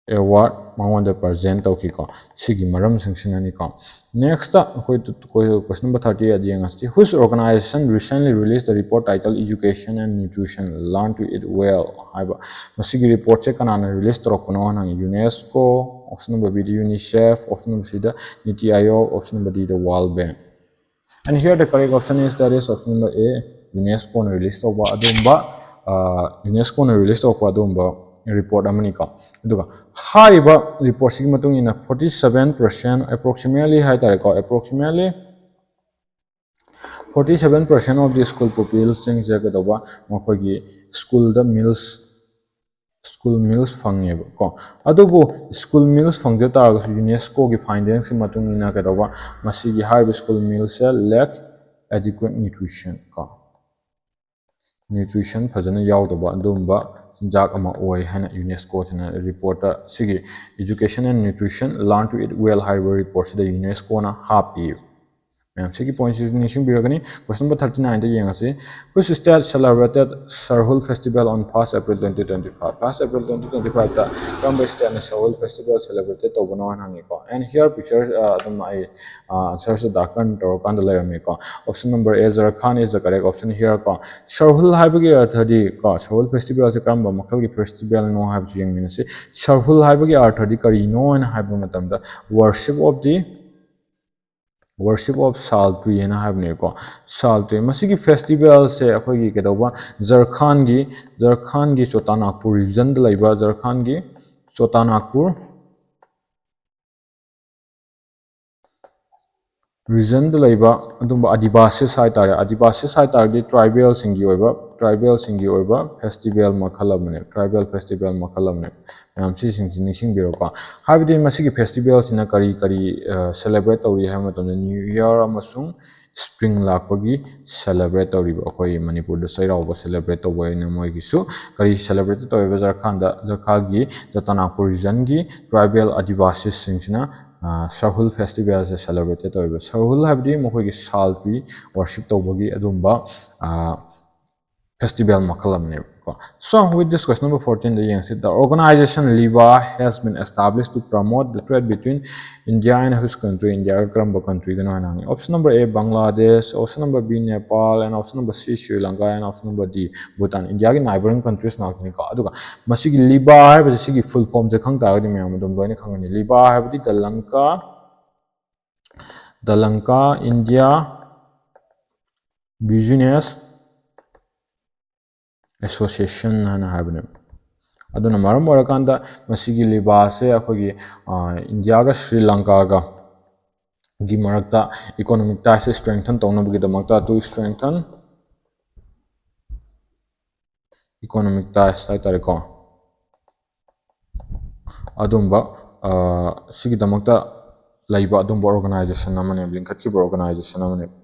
award ꯃꯉꯣꯟꯗ present ꯇꯧꯈꯤꯀꯣ꯫ ꯁꯤꯒꯤ ꯃꯔꯝꯁꯤꯡꯁꯤꯅꯅꯤꯀꯣ꯫ Next ꯑꯩꯈꯣꯏ, ꯑꯩꯈꯣꯏ question number thirty eight ꯌꯦꯡꯉꯁꯤ꯫ Which organization recently released the report titled Education and Nutrition, Learn to Eat Well ꯍꯥꯏꯕ? ꯃꯁꯤꯒꯤ reportꯁꯦ ꯀꯅꯥꯅ release ꯇꯧꯔꯛꯄꯅꯣ ꯍꯪꯉꯤ꯫ UNESCO, option number Bꯗ UNICEF, option number Cꯗ NITI Aayog, option number Dꯗ World Bank꯫ And here the correct option is, that is option number A, UNESCOꯅ release ꯇꯧꯕ ꯑꯗꯨꯒꯨꯝꯕ UNESCOꯅ release ꯇꯧꯔꯛꯄ ꯑꯗꯨꯒꯨꯝꯕ report ꯑꯃꯅꯤꯀꯣ꯫ ꯑꯗꯨꯒ ꯍꯥꯏꯔꯤꯕ reportꯁꯤꯒꯤ ꯃꯇꯨꯡ ꯏꯟꯅ forty seven percent approximately ꯍꯥꯏꯇꯥꯔꯦꯀꯣ, approximately forty seven percent of the school pupilsꯁꯤꯡꯁꯦ ꯀꯩꯗꯧꯕ, ꯃꯈꯣꯏꯒꯤ schoolꯗ meals school meals ꯐꯪꯉꯦꯕꯀꯣ꯫ ꯑꯗꯨꯕꯨ school meals ꯐꯪꯖ ꯇꯥꯔꯒꯁꯨ UNESCOꯒꯤ findingꯁꯀꯤ ꯃꯇꯨꯡ ꯏꯟꯅ ꯀꯩꯗꯧꯕ, ꯃꯁꯤꯒꯤ ꯍꯥꯏꯔꯤꯕ school mealsꯁꯦ lack adequate nutrition ꯀꯣ, nutrition ꯐꯖꯅ ꯌꯥꯎꯗꯕ ꯑꯗꯨꯒꯨꯝꯕ ꯆꯤꯟꯖꯥꯛ ꯑꯃ ꯑꯣꯏ ꯍꯥꯏꯅ UNESCOꯁꯤꯅ reportꯇ ꯁꯤꯒꯤ Education and Nutrition, Learn to Eat Well ꯍꯥꯏꯔꯤꯕ reportꯁꯤꯗ UNESCOꯅ ꯍꯥꯞꯄꯤ꯫ ꯃꯌꯥꯝ ꯁꯤꯒꯤ pointꯁꯤꯁꯨ ꯅꯤꯡꯁꯤꯡꯕꯤꯔꯒꯅꯤ꯫ Question number thirty nineꯗ ꯌꯦꯡꯉꯁꯤ꯫ Which state celebrated Sarhul Festival on first April twenty twenty five? First April twenty twenty fiveꯇ ꯀꯔꯝꯕ stateꯅ Sarhul Festival celebrated ꯇꯧꯕꯅꯣ ꯍꯥꯏꯅ ꯍꯪꯉꯤꯀꯣ꯫ And here pictures ꯑꯗꯨꯝ ꯑꯩ answerꯁꯦ darken ꯇꯧꯔꯀꯥꯟꯗ ꯂꯩꯔꯝꯃꯦꯀꯣ꯫ Option number A, Jharkhand is the correct option here ꯀꯣ꯫ Sarhul ꯍꯥꯏꯕꯒꯤ ꯑꯔꯊꯗꯤ ꯀꯣ, Sarhul Festivalꯁꯦ ꯀꯔꯝꯕ ꯃꯈꯜꯒꯤ festivalꯅꯣ ꯍꯥꯏꯕꯁꯨ ꯌꯦꯡꯃꯤꯟꯅꯁꯤ꯫ Sarhul ꯍꯥꯏꯕꯒꯤ ꯑꯔꯊꯗꯤ ꯀꯔꯤꯅꯣ ꯍꯥꯏꯅ ꯍꯥꯏꯕ ꯃꯇꯝꯗ, worship of the worship of Sal Tree ꯍꯥꯏꯅ ꯍꯥꯏꯕꯅꯦꯀꯣ꯫ Sal Tree꯫ ꯃꯁꯤꯒꯤ festivalꯁꯦ ꯑꯩꯈꯣꯏꯒꯤ ꯀꯩꯗꯧꯕ, ꯖꯔꯈꯥꯟꯒꯤ, ꯖꯔꯈꯥꯟꯒꯤ ꯆꯣꯇꯥꯅꯥꯒꯄꯨꯔ regionꯗ ꯂꯩꯕ, ꯖꯔꯈꯥꯟꯒꯤ ꯆꯣꯇꯥꯅꯥꯒꯄꯨꯔ regionꯗ ꯂꯩꯕ ꯑꯗꯨꯝꯕ Adivasis ꯍꯥꯏꯇꯥꯔꯦ, Adivasis ꯍꯥꯏꯇꯥꯔꯗꯤ tribalꯁꯤꯡꯒꯤ ꯑꯣꯏꯕ, tribalꯁꯤꯡꯒꯤ ꯑꯣꯏꯕ festival ꯃꯈꯜ ꯑꯃꯅꯦ, tribal festival ꯃꯈꯜ ꯑꯃꯅꯦ꯫ ꯃꯌꯥꯝ ꯁꯤꯁꯤꯡꯁꯤ ꯅꯤꯡꯁꯤꯡꯕꯤꯔꯣꯀꯣ꯫ ꯍꯥꯏꯕꯗꯤ ꯃꯁꯤꯒꯤ festivalꯁꯤꯅ ꯀꯔꯤ ꯀꯔꯤ celebrate ꯇꯧꯔꯤ ꯍꯥꯏꯕ ꯃꯇꯝꯗ, New Year ꯑꯃꯁꯨꯡ spring ꯂꯥꯛꯄꯒꯤ celebrate ꯇꯧꯔꯤꯕ, ꯑꯩꯈꯣꯏ ꯃꯅꯤꯄꯨꯔꯗ ꯆꯩꯔꯥꯎꯕ celebrate ꯇꯧꯕ ꯑꯣꯏꯅ ꯃꯣꯏꯒꯤꯁꯨ ꯀꯔꯤ celebrate ꯇꯧꯔꯤꯕ, ꯖꯔꯈꯥꯟꯗ, ꯖꯔꯈꯥꯟꯒꯤ ꯆꯣꯇꯥꯅꯥꯒꯄꯨꯔ regionꯒꯤ tribal Adivasisꯁꯤꯡꯁꯤꯅ Sarhul Festivalꯁꯦ celebrate ꯇꯧꯔꯤꯕ꯫ Sarhul ꯍꯥꯏꯕꯗꯤ ꯃꯈꯣꯏꯒꯤ Sal Tree worship ꯇꯧꯕꯒꯤ ꯑꯗꯨꯝꯕ festival ꯃꯈꯜ ꯑꯃꯅꯦꯕꯀꯣ꯫ So with this, question number fourteenꯗ ꯌꯦꯡꯁꯤ꯫ The organization LIBA has been established to promote the trade between India and which country? ꯏꯟꯗꯤꯌꯥꯒ ꯀꯔꯝꯕ countryꯒꯅꯣ ꯍꯥꯏꯅ ꯍꯪꯉꯤ꯫ Option number A, Bangladesh, option number B, Nepal, and option number C, Sri Lanka, and option number D, Bhutan꯫ ꯏꯟꯗꯤꯌꯥꯒꯤ neighbouring countries ꯉꯥꯛꯇꯅꯤꯀꯣ꯫ ꯑꯗꯨꯒ ꯃꯁꯤꯒꯤ LIBA ꯍꯥꯏꯕꯁꯤ ꯁꯤꯒꯤ full formꯁꯦ ꯈꯪ ꯇꯥꯔꯒꯗꯤ ꯃꯌꯥꯝ ꯑꯗꯨꯝ ꯂꯣꯏꯅ ꯈꯪꯒꯅꯤ꯫ LIBA ꯍꯥꯏꯕꯗꯤ the Lanka, the Lanka India Business Association ꯍꯥꯏꯅ ꯍꯥꯏꯕꯅꯦꯕ꯫ ꯑꯗꯨꯅ ꯃꯔꯝ ꯑꯣꯏꯔꯀꯥꯟꯗ ꯃꯁꯤꯒꯤ ꯂꯤꯕꯥꯁꯦ ꯑꯩꯈꯣꯏꯒꯤ ꯏꯟꯗꯤꯌꯥꯒ ꯁ꯭ꯔꯤ ꯂꯪꯀꯥꯒ ꯒꯤ ꯃꯔꯛꯇ economic ties strengthen ꯇꯧꯅꯕꯒꯤꯗꯃꯛꯇ, to strengthen economic ties ꯍꯥꯏꯇꯥꯔꯦꯀꯣ, ꯑꯗꯨꯝꯕ ꯁꯤꯒꯤꯗꯃꯛꯇ ꯂꯩꯕ ꯑꯗꯨꯝꯕ organization ꯑꯃꯅꯦꯕ, ꯂꯤꯡꯈꯠꯈꯤꯕ organization ꯑꯃꯅꯦꯕ꯫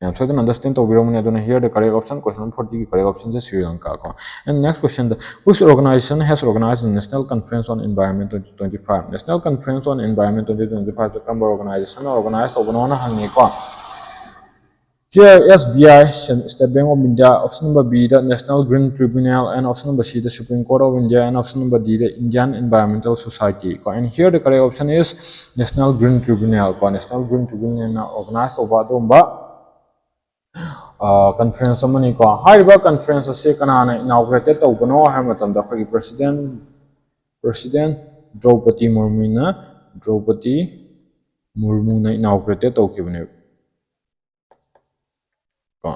ꯌꯥꯝ ꯁꯣꯏꯗꯅ understand ꯇꯧꯕꯤꯔꯝꯒꯅꯤ꯫ ꯑꯗꯨꯅ here the correct option, question number forty ꯒꯤ correct option ꯁꯦ ꯁ꯭ꯔꯤ ꯂꯪꯀꯥ ꯀꯣ꯫ And next question, the which organization has organized the National Conference on Environment twenty twenty-five? National Conference on Environment twenty twenty-five ꯁꯦ ꯀꯔꯝꯕ organization ꯅ organize ꯇꯧꯕꯅꯣꯅ ꯍꯪꯉꯤꯀꯣ꯫ Here S B I, State Bank of India, option number B, the National Green Tribunal, and option number C, the Supreme Court of India, and option number D, the Indian Environmental Society ꯀꯣ꯫ And here the correct option is National Green Tribunal ꯀꯣ꯫ National Green Tribunal ꯅ organize ꯇꯧꯕ ꯑꯗꯨꯒꯨꯝꯕ conference ꯑꯃꯅꯤꯀꯣ꯫ ꯍꯥꯏꯔꯤꯕ conference ꯑꯁꯤ ꯀꯅꯥꯅ inaugurate ꯇꯧꯕꯅꯣ ꯍꯥꯏꯕ ꯃꯇꯝꯗ ꯑꯩꯈꯣꯏꯒꯤ president, president ꯗ꯭ꯔꯧꯄꯗꯤ ꯃꯨꯔꯃꯨꯅ, ꯗ꯭ꯔꯧꯄꯗꯤ ꯃꯨꯔꯃꯨꯅ inaugurate ꯇꯧꯈꯤꯕꯅꯦꯕ꯫ ꯀꯣ꯫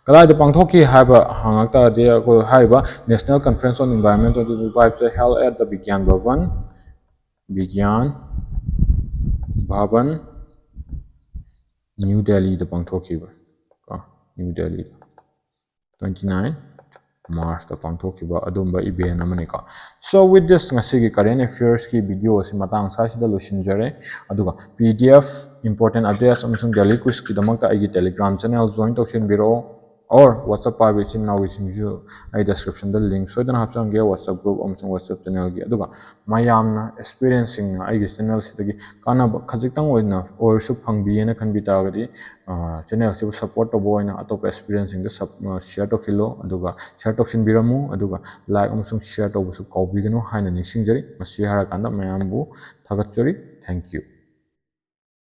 ꯀꯗꯥꯏꯗ ꯄꯥꯡꯊꯣꯛꯈꯤ ꯍꯥꯏꯕ ꯍꯪꯉꯛ ꯇꯥꯔꯗꯤ, ꯑꯩꯈꯣꯏ ꯍꯥꯏꯔꯤꯕ National Conference on Environment twenty twenty-five say held at the Vigyan Bhavan, Vigyan Bhavan, New Delhi ꯗ ꯄꯥꯡꯊꯣꯛꯈꯤꯕ ꯀꯣ, New Delhi ꯗ꯫ Twenty nine March ꯇ ꯄꯥꯡꯊꯣꯛꯈꯤꯕ ꯑꯗꯨꯝꯕ event ꯑꯃꯅꯤꯀꯣ꯫ So with this, ꯉꯁꯤꯒꯤ current affairs ꯀꯤ video ꯑꯁꯤ ꯃꯇꯥꯡ ꯁ꯭ꯋꯥꯏꯁꯤꯗ ꯂꯣꯏꯁꯤꯟꯖꯔꯦ꯫ ꯑꯗꯨꯒ P D F, important updates ꯑꯃꯁꯨꯡ daily quiz ꯀꯤꯗꯃꯛꯇ ꯑꯩꯒꯤ Telegram channel join ꯇꯧꯁꯤꯟꯕꯤꯔꯛꯑꯣ, or WhatsApp ꯄꯥꯏꯕ ꯏꯆꯤꯟ ꯏꯅꯥꯎꯒꯤꯁꯤꯡꯁꯨ ꯑꯩ description ꯗ link ꯁꯣꯏꯗꯅ ꯍꯥꯞꯆꯔꯝꯒꯦ, WhatsApp group ꯑꯃꯁꯨꯡ WhatsApp channel ꯒꯤ꯫ ꯑꯗꯨꯒ ꯃꯌꯥꯝꯅ, experience ꯁꯤꯡꯅ ꯑꯩꯒꯤ channel ꯁꯤꯗꯒꯤ ꯀꯥꯟꯅꯕ ꯈꯖꯤꯛꯇꯪ ꯑꯣꯏꯅ ꯑꯣꯏꯔꯁꯨ ꯐꯪꯕꯤꯌꯦꯅ ꯈꯟꯕꯤ ꯇꯥꯔꯒꯗꯤ, channel ꯁꯤꯕꯨ support ꯇꯧꯕ ꯑꯣꯏꯅ ꯑꯇꯣꯞꯄ experience ꯁꯤꯡꯗ sub-, share ꯇꯧꯁꯤꯜꯂꯣ, ꯑꯗꯨꯒ share ꯇꯧꯁꯤꯟꯕꯤꯔꯝꯃꯨ, ꯑꯗꯨꯒ like ꯑꯃꯁꯨꯡ share ꯇꯧꯕꯁꯨ ꯀꯥꯎꯕꯤꯒꯅꯨ ꯍꯥꯏꯅ ꯅꯤꯡꯁꯤꯡꯖꯔꯤ꯫ ꯃꯁꯤ ꯍꯥꯏꯔꯀꯥꯟꯗ ꯃꯌꯥꯝꯕꯨ ꯊꯥꯒꯠꯆꯔꯤ꯫ Thank you꯫